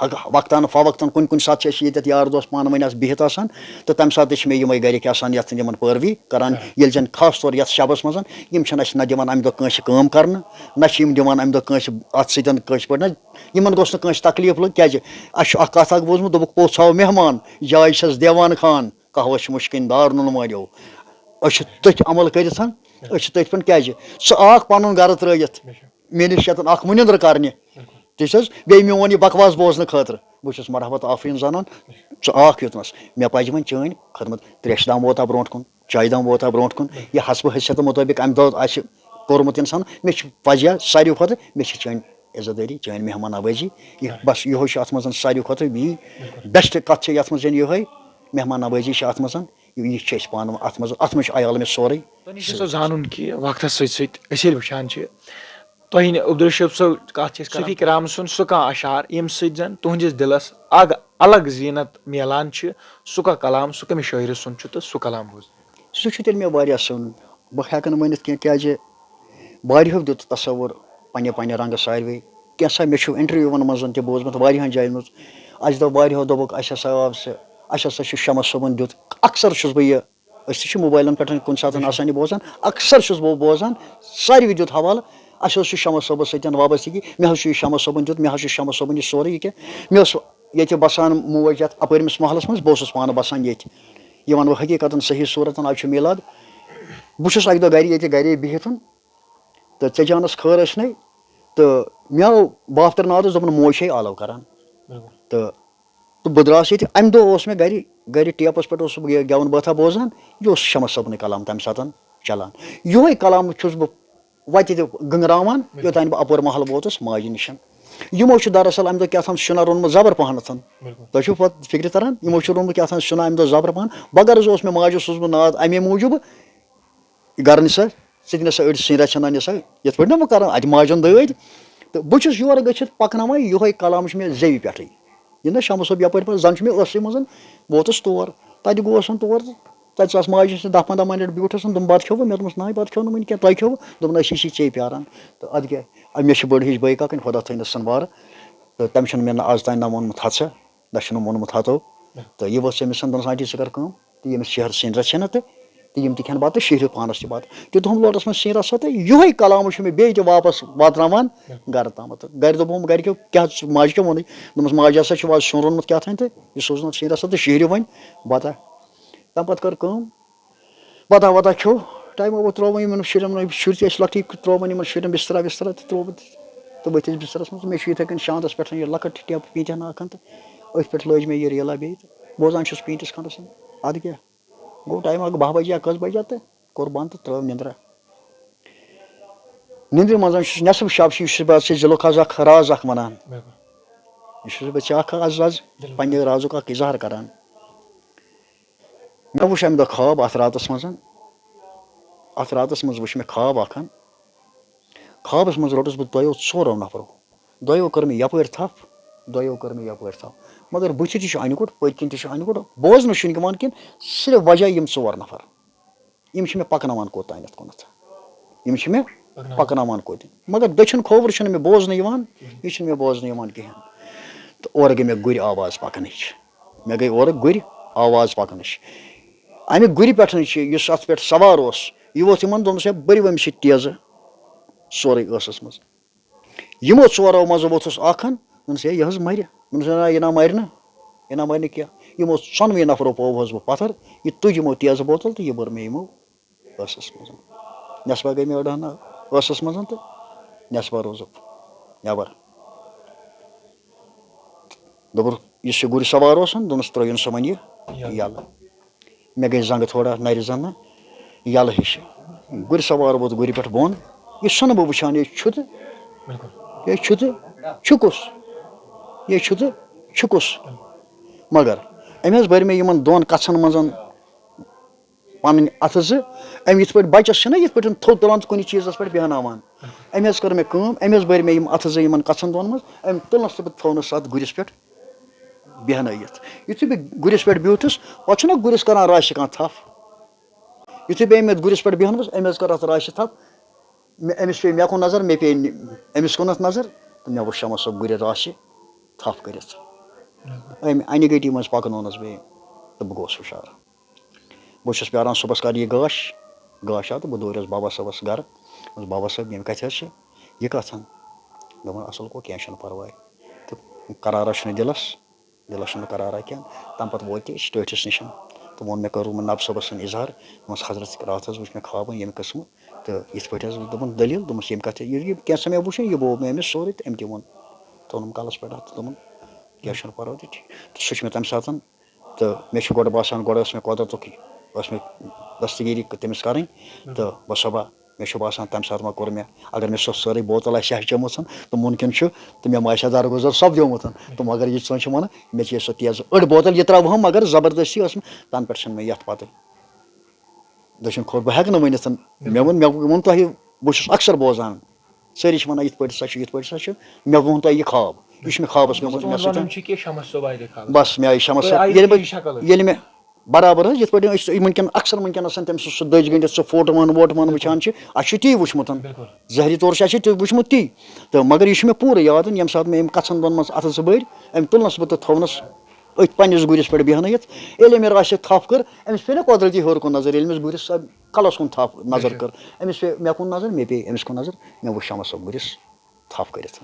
حق-، وقتاً فوقتاً کُنہِ کُنہِ ساتہٕ چھِ أسۍ ییٚتٮ۪تھ یار دوس پانہٕ ؤنۍ آسان بِہِتھ آسان، تہٕ تَمہِ ساتہٕ تہِ چھِ مےٚ یِمَے گَرِکۍ آسان یَتھ یِمَن پٲروی کَران، ییٚلہِ زَن خاص طور یَتھ شَبَس منٛز یِم چھِنہٕ اَسہِ نہ دِوان اَمہِ دۄہ کٲنٛسہِ کٲم کَرنہٕ، نہ چھِ یِم دِوان اَمہِ دۄہ کٲنٛسہِ اَتھ سۭتۍ کٲنٛسہِ پٲٹھۍ نہ، یِمَن گوٚژھ نہٕ کٲنٛسہِ تکلیٖف لوٚگ، کیٛازِ اَسہِ چھُ اَکھ کَتھ اَکھ بوٗزمُت، دوٚپُکھ، پوٚژھ ہاو مہمان، جاے چھَس دیوان خان، قہوَس چھِ مُشکِنۍ دار نُن مٲلِو۔ أسۍ چھِ تٔتھۍ عمل کٔرِتھ، أسۍ چھِ تٔتھۍ پٮ۪ٹھ۔ کیٛازِ؟ ژٕ آکھ پَنُن گَرٕ ترٛٲوِتھ، مےٚ نِش یَتَن اَکھ مُنِندر کَرنہِ، ٹھیٖک چھِ حظ؟ بیٚیہِ میون یہِ بکواس بوزنہٕ خٲطرٕ۔ بہٕ چھُس مرحبت آفریٖن زانان، ژٕ آکھ یوٚتنَس۔ مےٚ پَزِ وۄنۍ چٲنۍ خدمت، ترٛیشہِ دام ووتا برونٛٹھ کُن، چایہِ دام ووتا برونٛٹھ کُن۔ یہِ حسبہٕ حیثیت مُطٲبِق اَمہِ دۄہ آسہِ کوٚرمُت اِنسان، مےٚ چھِ پَزِ یا ساروی کھۄتہٕ، مےٚ چھِ چٲنۍ عزت دٲری، چٲنۍ مہمان نوٲزی۔ یہِ بَس، یِہوٚے چھُ اَتھ منٛز ساروی کھۄتہٕ بیٚیہِ بیسٹ کَتھ چھِ یَتھ منٛز یِہوٚے، مہمان نوٲزی چھِ اَتھ منٛز۔ یہِ، یہِ چھِ أسۍ پانہٕ اَتھ منٛز، اَتھ منٛز چھُ عیال مےٚ سورُے۔ تۄہہِ نِش چھُ سُہ زانُن کہِ وقتَس سۭتۍ سۭتۍ أسۍ ییٚلہِ وٕچھان چھِ، تۄہہِ نہِ-، عبدالرشیٖد صٲب کَتھ چھِ أسۍ کَران، صوٗفی کرام سُنٛد سُہ کانٛہہ اَشعار، ییٚمہِ سۭتۍ زَن تُہٕنٛدِس دِلَس اَگ-، الگ زیٖنت میلان چھِ، سُہ کانٛہہ کلام، سُہ کٔمِس شٲعرٕ سُنٛد چھُ تہٕ سُہ کلام بوٗز؟ سُہ چھُ تیٚلہِ مےٚ واریاہ سُن، بہٕ ہٮ۪کہٕ نہٕ ؤنِتھ کینٛہہ، کیٛازِ واریاہو دیُت تصوُر پنٛنہِ پنٛنہِ رنٛگہٕ ساروے۔ کینٛژھا مےٚ چھُ اِنٹروِوَن منٛز تہِ بوٗزمُت، واریاہَن جایَن منٛز۔ اَسہِ دوٚپ واریاہو، دوٚپُکھ، اَسہِ ہسا آو سُہ، اَسہِ ہسا چھُ شمس صٲبُن دیُت۔ اکثر چھُس بہٕ یہِ، أسۍ تہِ چھِ موبایلَن پٮ۪ٹھ کُنہِ ساتہٕ آسان یہِ بوزان، اکثر چھُس بہٕ بوزان، ساروی دیُت حوالہٕ، اَسہِ اوس یہِ شمس صٲبَس سۭتۍ وابستگی، مےٚ حظ چھُ یہِ شمس صٲبُن دیُت، مےٚ حظ چھُ شمس صٲبُن یہِ سورُے یہِ کینٛہہ۔ مےٚ اوس ییٚتہِ بَسان موج یَتھ اَپٲرمِس محلَس منٛز، بہٕ اوسُس پانہٕ بَسان ییٚتہِ۔ یہِ وَنہٕ بہٕ حقیٖقتاً صحیح صوٗرتَن، آز چھُ میٖلاد۔ بہٕ چھُس اَکہِ دۄہ گَرِ ییٚتہِ گَرے بِہِتھ، تہٕ ژےٚ جانَس خٲر ٲسۍ نَے، تہٕ مےٚ آو بابتر نادَس، دوٚپُن، موج چھے آلو کَران۔ تہٕ، تہٕ بہٕ درٛاس ییٚتہِ۔ اَمہِ دۄہ اوس مےٚ گَرِ، گَرِ ٹیپَس پٮ۪ٹھ اوسُس بہٕ یہِ گٮ۪وَن بٲتھا بوزان، یہِ اوس شمس صٲبنٕے کلام تَمہِ ساتَن چَلان۔ یِہوٚے کلام چھُس بہٕ وَتہِ تہِ گٔنٛگراوان، یوٚتانۍ بہٕ اَپور محل ووتُس ماجہِ نِش۔ یِمو چھُ دراصل اَمہِ دۄہ کیٛاہ تام سیُنا روٚنمُت زبر پہنتھ۔ تۄہہِ چھُو پتہٕ فِکرِ تران؟ یِمو چھُ روٚنمُت کیٛاہ تام سیُنا اَمہِ دۄہ زبر پہن۔ بغرض اوس مےٚ ماجہِ سوٗزمُت ناد اَمے موٗجوٗب، یہِ گرٕ نِسا، ژٕ تہِ نِسا أڑۍ سِنۍ رَژھِ ہنا نِسا، یِتھ پٲٹھۍ نہ بہٕ کران اَتہِ ماجَن دٲدۍ۔ تہٕ بہٕ چھُس یورٕ گٔژھِتھ پَکناوان، یِہوٚے کلام چھُ مےٚ زیوِ پٮ۪ٹھٕے۔ یہِ نہ شمس صٲب یَپٲرۍ پَتہٕ زَن چھُ مےٚ ٲسٕے منٛز، ووتُس تور۔ تَتہِ گوس تور تہٕ تَتہِ ژاس ماجہِ نِش دَہ پنٛداہ مِنٹ بیوٗٹھُس، دوٚپُن، "بَتہٕ کھیوٚوُ؟" مےٚ دوٚپمَس، "نہ، بَتہٕ کھیوٚو نہٕ وٕنہِ کینٛہہ، تۄہہِ کھیوٚوُ؟" دوٚپُن، "أسۍ چھِ ژے پیاران۔" تہٕ اَدٕ کیٛاہ، مےٚ چھِ بٔڑ ہِش بٲے کاکٕنۍ، خۄدا تھٲینَس سَنوار۔ تہٕ تٔمۍ چھُنہٕ مےٚ نہٕ آز تام نہ ووٚنمُت ہَتھ سا، نہ چھُنہٕ ووٚنمُت ہَتو۔ تہٕ یہِ ؤژھ أمِس، دوٚپنَس، "آنٹی، ژٕ کر کٲم۔" تہٕ ییٚمِس شہر سِنۍ رَژھِ ہنا تہٕ، تہٕ یِم تہِ کھٮ۪ن بَتہٕ، شہرِ پانَس تہِ بَتہٕ۔ تیُتھ ہُم لوٹَس منٛز سِنۍ رَژھا تہٕ یِہوٚے کلام چھُ مےٚ بیٚیہِ تہِ واپَس واتناوان گَرٕ تامَتھ۔ تہٕ گَرِ دوٚپُم، گَرِکیو، کیٛاہ ژٕ، ماجہِ کیٛاہ ووٚنُے؟ دوٚپمَس، ماجہِ ہسا چھُ آز سیُن روٚنمُت کیٛاہ تام تہٕ یہِ سوٗزنَکھ سِنۍ رَژھا تہٕ شہرِ وۄنۍ بَتہٕ۔ تَمہِ پَتہٕ کٔر کٲم، بَتہ وَتہ کھیوٚو، ٹایمہ ووت، ترٛوو وۄنۍ یِمَن شُرٮ۪ن، وۄنۍ شُرۍ تہِ ٲسۍ لۄکٹی، ترٛوو وۄنۍ یِمَن شُرٮ۪ن بِسترا وِسترا تہٕ ترٛوو بہٕ تہٕ، تہٕ ؤتھۍ أسۍ بِسترَس منٛز۔ مےٚ چھُ یِتھَے کٔنۍ شانٛدَس پٮ۪ٹھ یہِ لۄکٕٹ ٹیپ پیٖنتہِ ہنا اَکھ ہن تہٕ أتھۍ پٮ۪ٹھ لٲج مےٚ یہِ ریلا بیٚیہِ تہٕ بوزان چھُس پیٖنتِس کھنٛڈَس۔ اَدٕ کیٛاہ، گوٚو ٹایم اَکھ باہ بَجے یا کٔژ بَجے تہٕ کوٚر بنٛد تہٕ ترٛٲو نِندرا۔ نِندرِ منٛز چھُس نٮ۪صٕف شب چھُ، یہِ چھُس بہٕ ژےٚ ذِلُقعض اکھ راز اکھ وَنان۔ بِلکُل۔ یہِ چھُس بہٕ ژےٚ اکھ از از بِلکُل۔ پننہِ رازُک اکھ اظہار کران۔ مےٚ وُچھ اَمہِ دۄہ خواب اَتھ راتَس منٛز۔ اَتھ راتَس منٛز وُچھ مےٚ خواب اکھ۔ خوابَس منٛز روٚٹُس بہٕ دۄیو ژورو نفرو۔ دۄیو کٔر مےٚ یَپٲرۍ تھپھ، دۄیو کٔر مےٚ یَپٲرۍ تھپھ۔ مگر بٕتھِ تہِ چھُ اَنہِ گوٚٹ، پٔتۍ کِنۍ تہِ چھُ اَنہِ گوٚٹ، بوزنہٕ چھُنہٕ یِوان کِہیٖنۍ، صرف وجہ یِم ژور نفر۔ یِم چھِ مےٚ پَکناوان کوٚت تانٮ۪تھ کُنَتھ۔ یِم چھِ مےٚ پَکناوان۔ پَکناوان کوٚت۔ مگر دٔچھُن کھووُر چھُنہٕ مےٚ بوزنہٕ یِوان، یہِ چھُنہٕ مےٚ بوزنہٕ یِوان کِہیٖنۍ۔ تہٕ اورٕ گٔے مےٚ گُرۍ آواز پَکنٕچ۔ مےٚ گٔے اورٕ گُرۍ آواز پَکنٕچ۔ اَمہِ گُرِ پٮ۪ٹھ چھِ، یُس اَتھ پٮ۪ٹھ سوار اوس، یہِ ووٚتھ یِمَن، دوٚپنَس، "ہے، بٔرِو أمِس یہِ تیزٕ سورُے ٲسَس منٛز۔" یِمو ژورو منٛزٕ ووٚتھُس اَکھ ہَن، دوٚپنَس، "ہے، یہِ حظ مَرِ۔" دوٚپنَس، "نہ، یہِ نہ مَرِ نہٕ، یہِ نہ مَرِ نہٕ کینٛہہ۔" یِمو ژۄنوٕے نفرو پووہَس بہٕ پَتھر، یہِ تُج یِمو تیزٕ بوتل تہٕ یہِ بٔر مےٚ یِمو ٲسَس منٛز۔ نٮ۪صفا گٔے مےٚ أڑہَن ٲسَس منٛز تہٕ نٮ۪صفا روٗزُکھ نٮ۪بر۔ دوٚپُکھ، یُس یہِ گُرۍ سوار اوس، دوٚپنَس، "ترٛٲیِن سا وۄنۍ یہِ یَلہٕ۔" یَلہٕ۔ مےٚ گٔے زنٛگہٕ تھوڑا نَرِ زَنہٕ یَلہٕ ہِش۔ گُرۍ سوار ووت گُرِ پٮ۪ٹھ بۄن۔ یہِ چھُنہٕ بہٕ وٕچھان، یہِ چھُ تہٕ، بِلکُل۔ یہِ چھُ تہٕ چھُ کُس؟ یہِ چھُ تہٕ چھُ کُس؟ مگر أمۍ حظ بٔرۍ مےٚ یِمَن دۄن کَژھَن منٛز پَنٕنۍ اَتھٕ زٕ۔ أمۍ یِتھ پٲٹھۍ بَچَس چھِنہ یِتھ پٲٹھۍ تھوٚد تُلان تہٕ کُنہِ چیٖزَس پٮ۪ٹھ بیٚہناوان۔ أمۍ حظ کٔر مےٚ کٲم، أمۍ حظ بٔرۍ مےٚ یِم اَتھٕ زٕ یِمَن کَژھَن دۄن منٛز، أمۍ تُلنَس تہٕ بہٕ تھوونَس اَتھ گُرِس پٮ۪ٹھ بیٚہنٲیِتھ۔ یُتھُے بہٕ گُرِس پٮ۪ٹھ بیوٗٹھُس، پَتہٕ چھُنہ گُرِس کَران راشہِ کانٛہہ تھَپھ۔ یُتھُے بہٕ أمۍ یَتھ گُرِس پٮ۪ٹھ بیٚہنوُس، أمۍ حظ کٔر اَتھ راشہِ تھَپھ۔ مےٚ، أمِس پیٚیہِ مےٚ کُن نظر، مےٚ پیٚیہِ نہِ-، أمِس کُنَتھ نظر، تہٕ مےٚ وُچھ شمس صٲب گُرِ راشہِ تھَپھ کٔرِتھ۔ أمۍ اَنہِ گٔٹی منٛز پَکنوونَس بہٕ أمۍ، تہٕ بہٕ گوس ہُشار۔ بہٕ چھُس پیاران صُبحَس کَر یہِ گاش، گاش آو تہٕ بہٕ دوریوس بابا صٲبَس گَرٕ۔ دوٚپمَس، "بابا صٲب، ییٚمہِ کَتھِ حظ چھِ یہِ کَتھ؟" دوٚپُن، "اَصٕل گوٚو، کینٛہہ چھُنہٕ پَرواے۔" تہٕ قرارا چھُنہٕ دِلَس، دِلَس چھُنہٕ قرارا کینٛہہ۔ تَمہِ پَتہٕ ووت یہِ أسۍ ٹٲٹھِس نِش۔ تہٕ ووٚن مےٚ، کوٚر وۄنۍ نَب صٲبَس سۭتۍ اِظہار، دوٚپمَس، "حضرت، راتھ حظ وٕچھ مےٚ خوابَن ییٚمہِ قٕسمہٕ، تہٕ یِتھ پٲٹھۍ حظ دوٚپُن دٔلیٖل۔" دوٚپمَس، "ییٚمہِ کَتھِ، یہِ، یہِ کینٛژھا مےٚ وُچھ، یہِ بوو مےٚ أمِس سورُے۔" تہٕ أمۍ تہِ ووٚن، ترٛوونُم کَلَس پٮ۪ٹھ اَتھ تہٕ دوٚپُن، "کینٛہہ چھُنہٕ پَرواے تہٕ ٹھیٖک۔" تہٕ سُہ چھُ مےٚ تَمہِ ساتَن، تہٕ مےٚ چھُ گۄڈٕ باسان، گۄڈٕ ٲس مےٚ قۄدرَتُک یہِ، ٲس مےٚ دستگیٖری تٔمِس کَرٕنۍ۔ تہٕ بہٕ صُبح، مےٚ چھُ باسان، تَمہِ ساتہٕ ما کوٚر مےٚ، اگر مےٚ سۄ سٲرٕے بوتل آسہِ ہا چٔمٕژ، تہٕ مُمکِن چھُ، تہٕ مےٚ ما آسہِ ہا درگُزر سَپدیومُت۔ تہٕ مگر یہِ ژٕ چھِ وَنان، مےٚ چیٚیہِ سۄ تیزٕ أڑ بوتل، یہِ ترٛاو وُہَم، مگر زبردستی ٲس نہٕ، تَنہٕ پٮ۪ٹھ چھَنہٕ مےٚ یَتھ پَتہٕ۔ دٔچھُن کھوٚر، بہٕ ہٮ۪کہٕ نہٕ ؤنِتھ۔ مےٚ ووٚن، مےٚ ووٚن تۄہہِ، بہٕ چھُس اکثر بوزان، سٲری چھِ وَنان، "یِتھ پٲٹھۍ سا چھُ، یِتھ پٲٹھۍ سا چھُ۔" مےٚ ووٚن تۄہہِ یہِ خواب، یہِ چھُ مےٚ خوابَس منٛز تُہُنٛد مےٚ وَنُن سۭتۍ۔ چھُ کہِ شمس صٲب آیہِ تۄہہِ خوابَس بَس، مےٚ آیہِ شمس تُہۍ صٲب، آیہِ ییٚلہِ مےٚ، تُہٕنٛزِ شکل۔ ییٚلہِ مےٚ برابر حظ، یِتھ پٲٹھۍ أسۍ وٕنکٮ۪ن، اکثر وٕنکٮنَس تٔمۍ سٕنٛز سُہ دٔج گٔنٛڈِتھ، سُہ فوٹوَن ووٹوَن وٕچھان چھِ، اَسہِ چھُ تی وٕچھمُت۔ بِلکُل۔ ظٲہری طور چھُ اَسہِ تہِ وٕچھمُت تی۔ تہٕ مگر یہِ چھُ مےٚ پوٗرٕ یاد، ییٚمہِ ساتہٕ مےٚ أمۍ کَژھَن دۄن منٛز اَتھٕ زٕ بٔرۍ، أمۍ تُلنَس بہٕ تہٕ تھوونَس أتھۍ پنٛنِس گُرِس پٮ۪ٹھ بیٚہنٲیِتھ۔ ییٚلہِ أمۍ راشہِ تھَپھ کٔر، أمِس پیٚیہِ نہ قۄدرٔتی ہیوٚر کُن نظر، ییٚلہِ أمِس گُرِس سۄ کَلَس کُن تھَپھ نظر کٔر، أمِس پیٚیہِ مےٚ کُن نظر، مےٚ پیٚیہِ أمِس کُن نظر، مےٚ وُچھ شمس صٲب گُرِس تھَپھ کٔرِتھ۔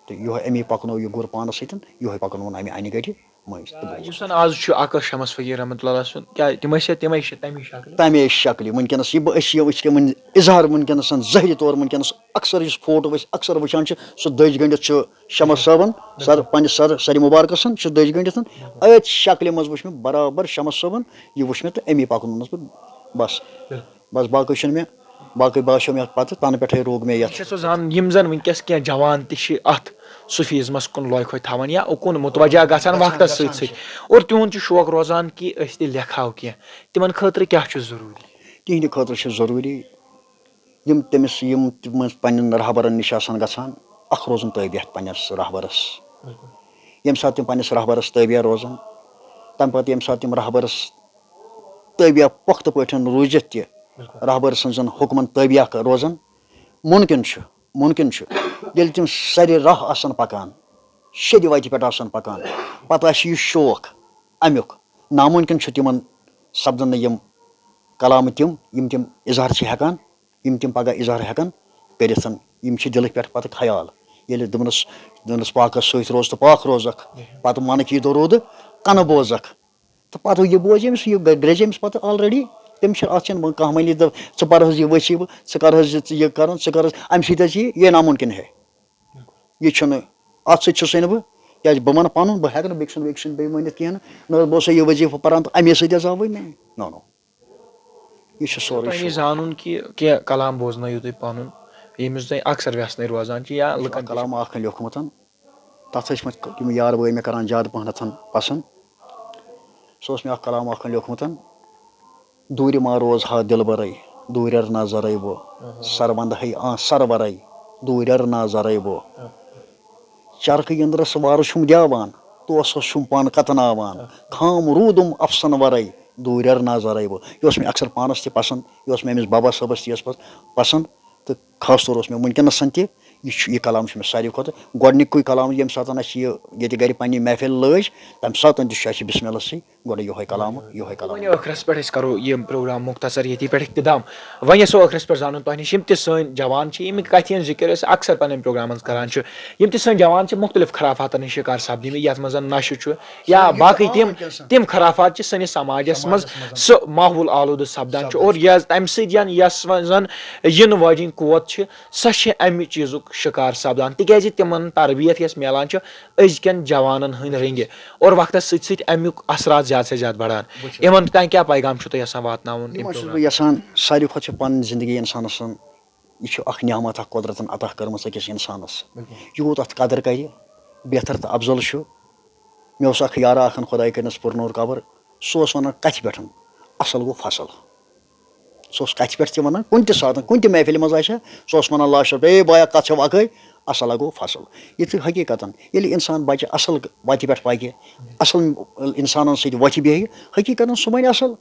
تہٕ یِہوٚے أمی پَکنوو یہِ گُر پانَس سۭتۍ، یِہوٚے پَکنووُن اَمہِ اَنہِ گَٹہِ۔ مٔنٛزۍ تہٕ آ، بوز۔ یُس زَن آز چھُ آکاش شمس فقیٖر رحمتہ اللہ سُنٛد، کیٛاہ تِم ٲسۍ یا تَمے شِ-، تَمی شکلہِ؟ تَمے شکلہِ۔ وٕنکیٚنَس یہِ بہٕ، أسۍ یہِ، أسۍ کیٛاہ وٕنۍ اظہار وٕنکیٚنَس زٲہری طور وٕنکیٚنَس اکثر یُس فوٹو أسۍ اکثر وٕچھان چھِ، سُہ دٔج گٔنٛڈِتھ چھُ شمس صٲبَن سر، بِلکُل۔ پنٛنِس سر، سرِ مُبارکَس سُنٛد چھُ دٔج گٔنٛڈِتھ۔ بِلکُل۔ أتھۍ شکلہِ منٛز وٕچھ مےٚ برابر شمس صٲبَن، یہِ وٕچھ مےٚ تہٕ أمی پَکنوونَس بہٕ بَس۔ بِلکُل۔ بَس باقٕے چھُنہٕ مےٚ باقٕے باسیٚو مےٚ پَتہٕ تَنہٕ پٮ۪ٹھَے روٚگ مےٚ یَتھ۔ بہٕ چھَس زان، یِم زَن وٕنکیٚس کینٛہہ جوان تہِ چھِ اَتھ صوٗفیٖزمَس کُن لوے کھوے تھاوان یا اُکُن مُتوجہ گژھان گژھان، وقتَس گژھان سۭتۍ سۭتۍ، چھِ۔ اور تِہُنٛد چھُ شوق روزان کہِ أسۍ تہِ لیکھہو کینٛہہ، تِمَن خٲطرٕ کیٛاہ چھُ ضروٗری؟ تِہِنٛدِ خٲطرٕ چھُ ضروٗری یِم تٔمِس، یِم تِم پننٮ۪ن رہبرن نِش آسان گژھان، اکھ روزُن تٲبیہ پننِس رہبرس۔ ییٚمہِ ساتہٕ تِم پننِس رہبرس تٲبیہ روزان، تمہِ پتہٕ ییٚمہِ ساتہٕ تِم رہبرس تٲبیہ پۄختہٕ پٲٹھۍ روٗزِتھ تہِ، رہبر سٕنٛزن حُکمن تٲبیہ ک-، روزان، مُمکِن چھُ، مُمکِن چھُ، ییٚلہِ تِم سرِ راہ آسن پکان، شیٚدِ وتہِ پٮ۪ٹھ آسن پکان، پتہٕ آسہِ یہِ شوق امیُک، نامُمکِن چھُ تِمن سپدن نہٕ یِم کلامہٕ تِم، یِم تِم اظہار چھِ ہٮ۪کان، یِم تِم پگاہ اظہار ہٮ۪کن کٔرِتھ۔ یِم چھِ دِلہٕ پٮ۪ٹھ پتہٕ خیال۔ ییٚلہِ دوٚپنَس، دوٚپنَس پاکَس سۭتۍ روز تہٕ پاک روزَکھ، پتہٕ منہٕ کی درود کنہٕ بوزَکھ۔ تہٕ پتہٕ یہِ بوزِ أمِس، یہِ گرٛیزِ أمِس پتہٕ already، تٔمِس چھِ اَتھ چھَنہٕ وۄنۍ کانٛہہ مٔلی دَپ، ژٕ پَر حظ یہِ وظیٖفہٕ، ژٕ کر حظ یہِ، ژٕ یہِ کَرُن، ژٕ کر حظ، اَمہِ سۭتۍ حظ چھِ یہِ، یہِ نامُمکِن ہے۔ یہِ چھُنہٕ، اَتھ سۭتۍ چھُسٕے نہٕ بہٕ، کیٛازِ بہٕ وَنہٕ پَنُن، بہٕ ہٮ۪کہٕ نہٕ بیٚکہِ سُنٛد، بیٚکہِ سُنٛد بیٚیہِ ؤنِتھ کِہیٖنۍ نہٕ۔ نہ حظ بہٕ اوسُس یہِ وظیٖفہٕ پَران تہٕ اَمے سۭتۍ حظ آوٕے مےٚ۔ No, no۔ یہِ چھُ سورُے تۄہہِ یہِ شوق۔ زانُن کہِ کینٛہہ کلام بوزنٲیِو تُہۍ پَنُن، ییٚمِس تۄہہِ اکثر وٮ۪ژھنٕے روزان چھِ یا لُکَن تہِ چھِ۔ کلام اَکھ لیوٚکھمُت، تَتھ ٲسۍ مےٚ یِم یار بٲے مےٚ کَران زیادٕ پَہنَتھ پَسنٛد۔ سُہ اوس مےٚ اَکھ کلام اَکھ لیوٚکھمُت، دوٗرِ ما روز ہا دِلبرَے، دوٗرٮ۪ر نظرَے بہٕ، سر وَندٕ ہے آ سرورَے، دوٗرٮ۪ر نظرَے بہٕ۔ چرخہٕ یٔنٛدرَس وارٕ چھُم دیاوان، توسَس چھُم پَن کَتناوان، خام روٗدُم افسَن وَرَے، دوٗرٮ۪ر نظرَے بہٕ۔ یہِ اوس مےٚ اکثر پانَس تہِ پَسنٛد، یہِ اوس مےٚ أمِس بَبَس صٲبَس تہِ یَس پَس-، پَسنٛد۔ تہٕ خاص طور اوس مےٚ وٕنکیٚنَس تہِ، یہِ چھُ، یہِ کلام چھُ مےٚ ساروی کھۄتہٕ گۄڈٕنیُکُے کلام، ییٚمہِ ساتَن اَسہِ یہِ ییٚتہِ گَرِ پنٛنہِ محفِل لٲج، تَمہِ ساتَن تہِ چھُ اَسہِ بسم اللہ سٕے گۄڈٕ یِہوٚے کلام، یِہوٚے کلام۔ وۄنۍ ٲخرَس پٮ۪ٹھ أسۍ کَرو یہِ پروگرام مختصر ییٚتی پٮ۪ٹھ اختتام۔ وۄنۍ یَژھو ٲخرَس پٮ۪ٹھ زانُن تۄہہِ نِش، یِم تہِ سٲنۍ جوان چھِ، ییٚمِکۍ کَتھِ ہِنٛز ذِکِر أسۍ اکثر پنٕنۍ پروگرامَن منٛز کَران چھِ، یِم تہِ سٲنۍ جوان چھِ مُختلف خرافاتَن ہِنٛدۍ شِکار سپدیمٕتۍ، یَتھ منٛز نَشہٕ چھُ یا سٲنۍ یہِ باقٕے تہِ عام تِم، وٕنکیٚنَس۔ تِم خرافات چھِ سٲنِس سماجَس منٛز سماجَس منٛز۔ سُہ ماحول آلوٗدٕ سپدان چھُ، سپدان اور چھُ۔ یَس تَمہِ سۭتۍ یَن-، یَس زَن یِنہٕ واجٮ۪ن قوت چھِ، سۄ چھِ اَمہِ چیٖزُک شِکار سپدان، تِکیٛازِ تِمَن تربیت یۄس میلان چھِ أزکٮ۪ن جوانَن ہٕنٛدۍ رٔنٛگہِ، اور وقتَس سۭتۍ سۭتۍ اَمیُک اثرات زیادٕ سے زیادٕ بڑان۔ وٕچھِو۔ یِمَن تام کیٛاہ پیغام چھُو تۄہہِ یَژھان واتناوُن یِمَن اَمہِ چھُس بہٕ پروگرام؟ یَژھان، ساروی کھۄتہٕ چھِ پَنٕنۍ زندگی اِنسانَس سۭتۍ، یہِ چھُ اَکھ نعمت اَکھ قۄدرَتَن عطا کٔرمٕژ أکِس اِنسانَس۔ بِلکُل۔ یوٗت اَتھ قدٕر کَرِ، بہتر تہٕ افضل چھُ۔ مےٚ اوس اَکھ یارا اَکھ، خۄداے کٔرِنَس پُرنوٗر قبر، سُہ اوس وَنان کَتھِ پٮ۪ٹھ، اَصٕل گوٚو فصل۔ سُہ اوس کَتھِ پٮ۪ٹھ تہِ وَنان، کُنہِ تہِ ساتہٕ، کُنہِ تہِ محفِلہِ منٛز آسہِ ہا، سُہ اوس وَنان لاسٹَس پٮ۪ٹھ، "اے بایا، کَتھ چھَو اَکٲے، اَصٕل ہا گوٚو فصل۔" یہِ تہِ حقیٖقتاً، ییٚلہِ اِنسان بَچہِ اَصٕل وَتہِ پٮ۪ٹھ پَکہِ، اَصٕل اِنسانَن سۭتۍ وۄتھِ بیٚہہِ، حقیٖقتاً سُہ بَنہِ اَصٕل۔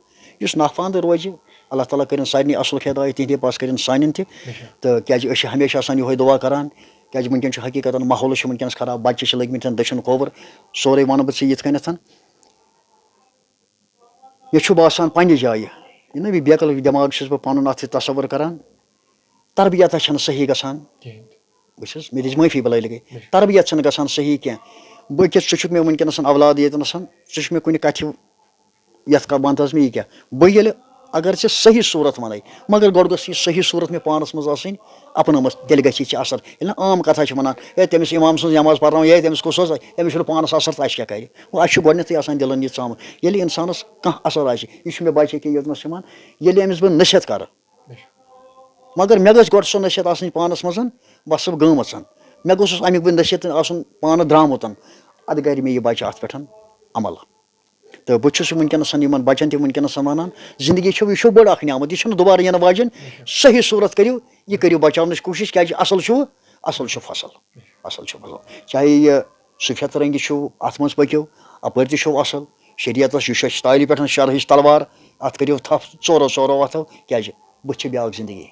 یُس ناپاندٕ روزِ، اللہ تعالیٰ کٔرِن سارنٕے اَصلُک ہدایت، تِہِنٛدے پاس کٔرِن سانٮ۪ن تہِ۔ بے شک۔ تہٕ کیٛازِ أسۍ چھِ ہمیشہِ آسان یِہوٚے دُعا کَران، کیٛازِ وٕنکٮ۪ن چھُ حقیٖقتاً ماحولَس چھُ وٕنکٮ۪نَس خراب، بَچہِ چھِ لٔگۍ مٕتۍ دٔچھُن کھووُر، سورُے وَنہٕ بہٕ ژےٚ یِتھ کٔنٮ۪تھ۔ مےٚ چھُ باسان پننہِ جایہِ، یہِ نہ، یہِ بیقل دٮ۪ماغ چھُس بہٕ پنُن اَتھ سۭتۍ تصور کران، تربیتہ چھَنہٕ صحیح گژھان۔ کِہیٖنۍ تہِ۔ بہٕ چھُس، مےٚ دِژ معٲفی بلٲلۍ گٔے۔ بے شک۔ تربیت چھَنہٕ گژھان صحیح کینٛہہ۔ بہٕ کیٛاہ، ژٕ چھُکھ مےٚ وٕنکیٚنَس اولاد ییٚتنَس، ژٕ چھُکھ مےٚ کُنہِ کَتھِ یَتھ کا-، وَنتہٕ حظ مےٚ یہِ کیٛاہ؟ بہٕ ییٚلہِ، اگر ژےٚ صحیح صوٗرت وَنَے، مگر گۄڈٕ گوٚژھ یہِ صحیح صوٗرت مےٚ پانَس منٛز آسٕنۍ اَپنٲومٕژ، تیٚلہِ گژھِ یہِ ژےٚ اثر۔ ییٚلہِ نہٕ عام کَتھا چھِ وَنان، "ہے، تٔمِس اِمام سٕنٛز نٮ۪ماز پَرناوو، ہے، تٔمِس کُس اوس، أمِس چھُنہٕ پانَس اثر، تہٕ اَسہِ کیٛاہ کَرِ؟" وۄنۍ اَسہِ چھُ گۄڈٕنٮ۪تھٕے آسان دِلَن یہِ ژامُت۔ ییٚلہِ اِنسانَس کانٛہہ اثر آسہِ، یہِ چھُ مےٚ بَچہِ ییٚکیٛاہ یوٚتنَس یِوان، ییٚلہِ أمِس بہٕ نصیحت کَرٕ، مگر مےٚ گٔژھ گۄڈٕ سۄ نصیحت آسٕنۍ پانَس منٛز، بہٕ ہسا بہٕ گٲمٕژ۔ مےٚ گوٚژھُس اَمیُک بہٕ نصیحت آسُن پانہٕ درٛامُت، اَدٕ کَرِ مےٚ یہِ بَچہِ اَتھ پٮ۪ٹھ عمل۔ تہٕ بہٕ چھُس وٕنکیٚنَس یِمَن بَچَن تہِ وٕنکیٚنَس وَنان، زِندگی چھو، یہِ چھو بٔڑ اَکھ نعمت، یہِ چھَنہٕ دُبارٕ یِنہٕ واجٮ۪ن۔ صحیح صوٗرت کٔرِو، یہِ کٔرِو بَچاونٕچ کوٗشِش، کیٛازِ اَصٕل چھُو، اَصٕل چھُ فصل، اَصٕل چھُ فصل۔ چاہے یہِ سفید رنگی چھُو، اَتھ منٛز پٔکِو، اَپٲرۍ تہِ چھُو اَصٕل۔ شریعتَس یہِ چھُ اَسہِ تالہِ پٮ۪ٹھ شرحٕچ تلوار، اَتھ کٔرِو تھپھ ژورو ژورو اَتھو، کیٛازِ بٕتھِ چھِ بیٛاکھ زِندگی۔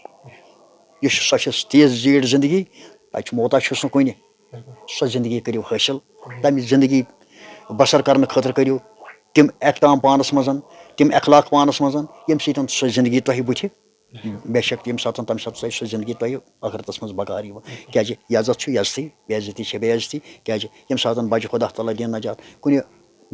یہِ چھُ، سۄ چھِ تیٖژ زیٖٹھ زِندگی، تَتہِ چھُ موتاہ چھُس نہٕ کُنہِ۔ سۄ زِندگی کٔرِو حٲصِل، تَمہِ زِندگی بسر کرنہٕ خٲطرٕ کٔرِو تِم احکام پانَس منٛز، تِم اخلاق پانَس منٛز، ییٚمہِ سۭتۍ سۄ زِندگی تۄہہِ بٕتھِ بے شک، ییٚمہِ ساتہٕ، تَمہِ ساتہٕ تۄہہِ سۄ زِندگی تۄہہِ ٲخرتَس منٛز بکار یِوان۔ کیٛازِ عزت چھُ عزتٕے، بے عزتی چھےٚ بے عزتی۔ کیٛازِ ییٚمہِ ساتہٕ بَچہِ خۄدا تعالیٰ دِن نجات، کُنہِ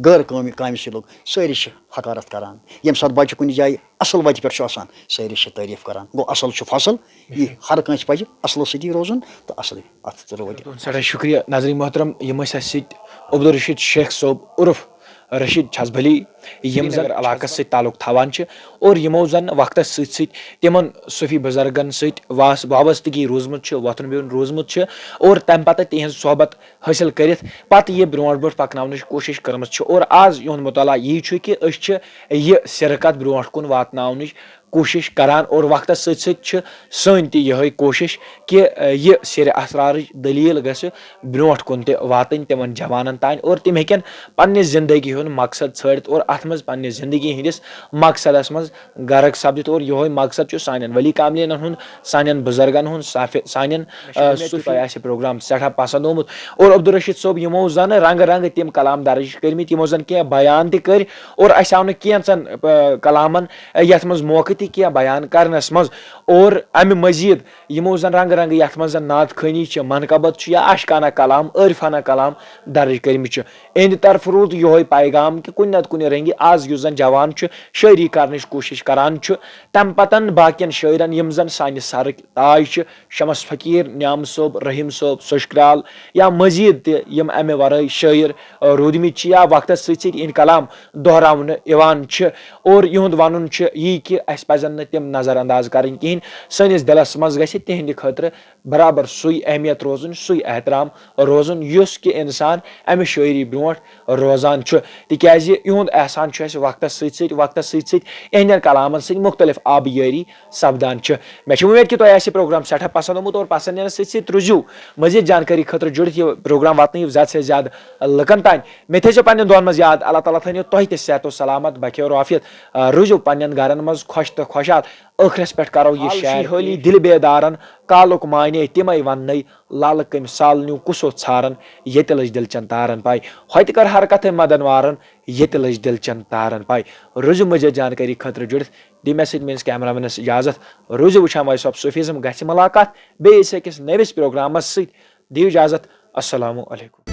غٲر کٲمہِ، کامہِ سۭتۍ لوٚگ، سٲری چھِ حقارت کران۔ ییٚمہِ ساتہٕ بَچہِ کُنہِ جایہِ اَصٕل وَتہِ پٮ۪ٹھ چھُ آسان، سٲری چھِ تعریٖف کران۔ گوٚو، اَصٕل چھُ فصل، یہِ ہر کٲنٛسہِ پَزِ اَصلَس سۭتی روزُن تہٕ اَصلٕے اَتھ تہٕ روزِ۔ تُہُنٛد سٮ۪ٹھاہ شُکریہ ناظریٖن محترم، یِم ٲسۍ اَسہِ سۭتۍ عبدالرشید شیخ صٲب عرف رشید چھزبلی، یم زن علاقس سۭتۍ تعلق تھاوان چھِ اور یمو زن وقتس سۭتۍ سۭتۍ تمن صوفی بزرگن سۭتۍ واس وابستگی روٗزمٕژ چھِ، وۄتھُن بِہُن روٗزمُت چھِ اور تمہِ پتہٕ تِہنٛز صحبت حٲصِل کٔرِتھ پتہٕ یہِ برونٛٹھ برونٛٹھ پکناونٕچ کوٗشش کٔرمٕژ چھِ۔ اور آز یِہُنٛد مطالعہ یی چھُ کہِ أسۍ چھِ یہِ سرقت برونٛٹھ کُن واتناونٕچ کوٗشِش کران اور وقتس سۭتۍ سۭتۍ چھِ سٲنۍ تہِ یِہوٚے کوٗشِش کہِ، اَ، یہِ سِرِ اسرارٕچ دٔلیٖل گژھِ برونٛٹھ کُن تہِ واتٕنۍ تِمن جوانن تانۍ اور تِم ہیٚکن پننہِ زندگی ہُنٛد مقصد ژھٲنٛڈِتھ اور اتھ منٛز پننہِ زندگی ہٕنٛدِس مقصدس منٛز غرق سپدِتھ۔ اور یِہوٚے مقصد چھُ سانٮ۪ن ؤلی کاملینن ہُنٛد، سانٮ۪ن بُزرگن ہُنٛد، صافِ-، سانٮ۪ن، مےٚ چھُ اَ، اُمید کہِ صوفی تۄہہِ آسہِ پروگرام سٮ۪ٹھاہ پسنٛد آمُت۔ اور عبدالرشید صٲب، یِمو زن رنٛگہٕ رنٛگہٕ تِم کلام درٕج کٔرمٕتۍ، یِمو زن کینٛہہ بیان تہِ کٔرۍ اور اسہِ آو نہٕ کینٛژن، اَ، کلامن، اَ، یتھ منٛز موقعہٕ تہِ کینٛہہ بیان کرنس منٛز۔ اور امہِ مزید یِمو زن رنٛگہٕ رنٛگہٕ یتھ منٛز زن نعت خوٲنی چھِ، منقبت چھُ یا عاشقانہ کلام، عٲرفانہ کلام درٕج کٔرمٕتۍ چھِ۔ اِہنٛدِ طرفہٕ روٗد یِہوٚے پیغام کہِ کُنہِ نتہٕ کُنہِ رنٛگہِ از یُس زن جوان چھُ، شٲعری کرنٕچ کوٗشِش کران چھُ، تمہِ پتن باقین شٲعرن، یِم زن سانہِ سرٕکۍ تاج چھِ، شمس فقیٖر، نعام صٲب، رحیٖم صٲب، سۄچھ کرٛال یا مزید تہِ یِم امہِ ورٲے شٲعر، آ، روٗدمٕتۍ چھِ یا وقتس سۭتۍ سۭتۍ یِہنٛدۍ کلام دۄہراونہٕ یِوان چھِ۔ اور یِہُنٛد ونُن چھُ یی کہِ اسہِ پزن نہٕ تِم نظر انداز کرٕنۍ کِہینۍ۔ سٲنِس دلس منٛز گژھِ تِہنٛدِ خٲطرٕ برابر سُے اہمیت روزُن، سُے احترام روزُن، یُس کہِ انسان امہِ شٲعری برونٛٹھ روزان چھُ، تِکیازِ یِہُنٛد احسان چھُ اسہِ وقتس سۭتۍ سۭتۍ، وقتس سۭتۍ سۭتۍ اِہنٛدٮ۪ن کلامن سۭتۍ مُختلف آبیٲری سپدان چھِ۔ مےٚ چھِ اُمید کہِ تۄہہِ آسہِ پروگرام سٮ۪ٹھاہ پسنٛد آمُت اور پسنٛد یِنس سۭتۍ سۭتۍ روٗزِو مزید جانکٲری خٲطرٕ جُڑِتھ۔ یہِ پروگرام واتنٲیِو زیادٕ سے زیادٕ لُکن تام۔ مےٚ تھٲیزیو پننٮ۪ن دُعن منٛز یاد، اللہ تعالیٰ تھٲینو تۄہہِ تہِ صحت و سلامت، بخیر و عافیت۔ آ، روٗزِو پننٮ۪ن گرن منٛز خۄش تہٕ خۄشحال۔ ٲخرس پٮ۪ٹھ کرو یہِ حال شعر شی حٲلی پیش۔ دِل بیدارن، کالُک معنی تِمے وننَے، لالہٕ کٔمۍ سال نیوٗ کُس اوس ژھاران، ییٚتہِ لٔج دِل چٮ۪ن تارن پاے۔ ہوٚتہِ کٔر ہر کتھے مدن وارن، ییٚتہِ لٔج دِل چٮ۪ن تارن پاے۔ روٗزِو مزید جانکٲری خٲطرٕ جُڑِتھ، دِ مےٚ سۭتۍ میٲنِس کیمرہ مینس اجازت۔ روٗزِو وٕچھان واے صٲب صوفیزم گژھِ ملاقات بیٚیِس أکِس نٔوِس پروگرامس سۭتۍ۔ دِیِو اجازت۔ السلام علیکم۔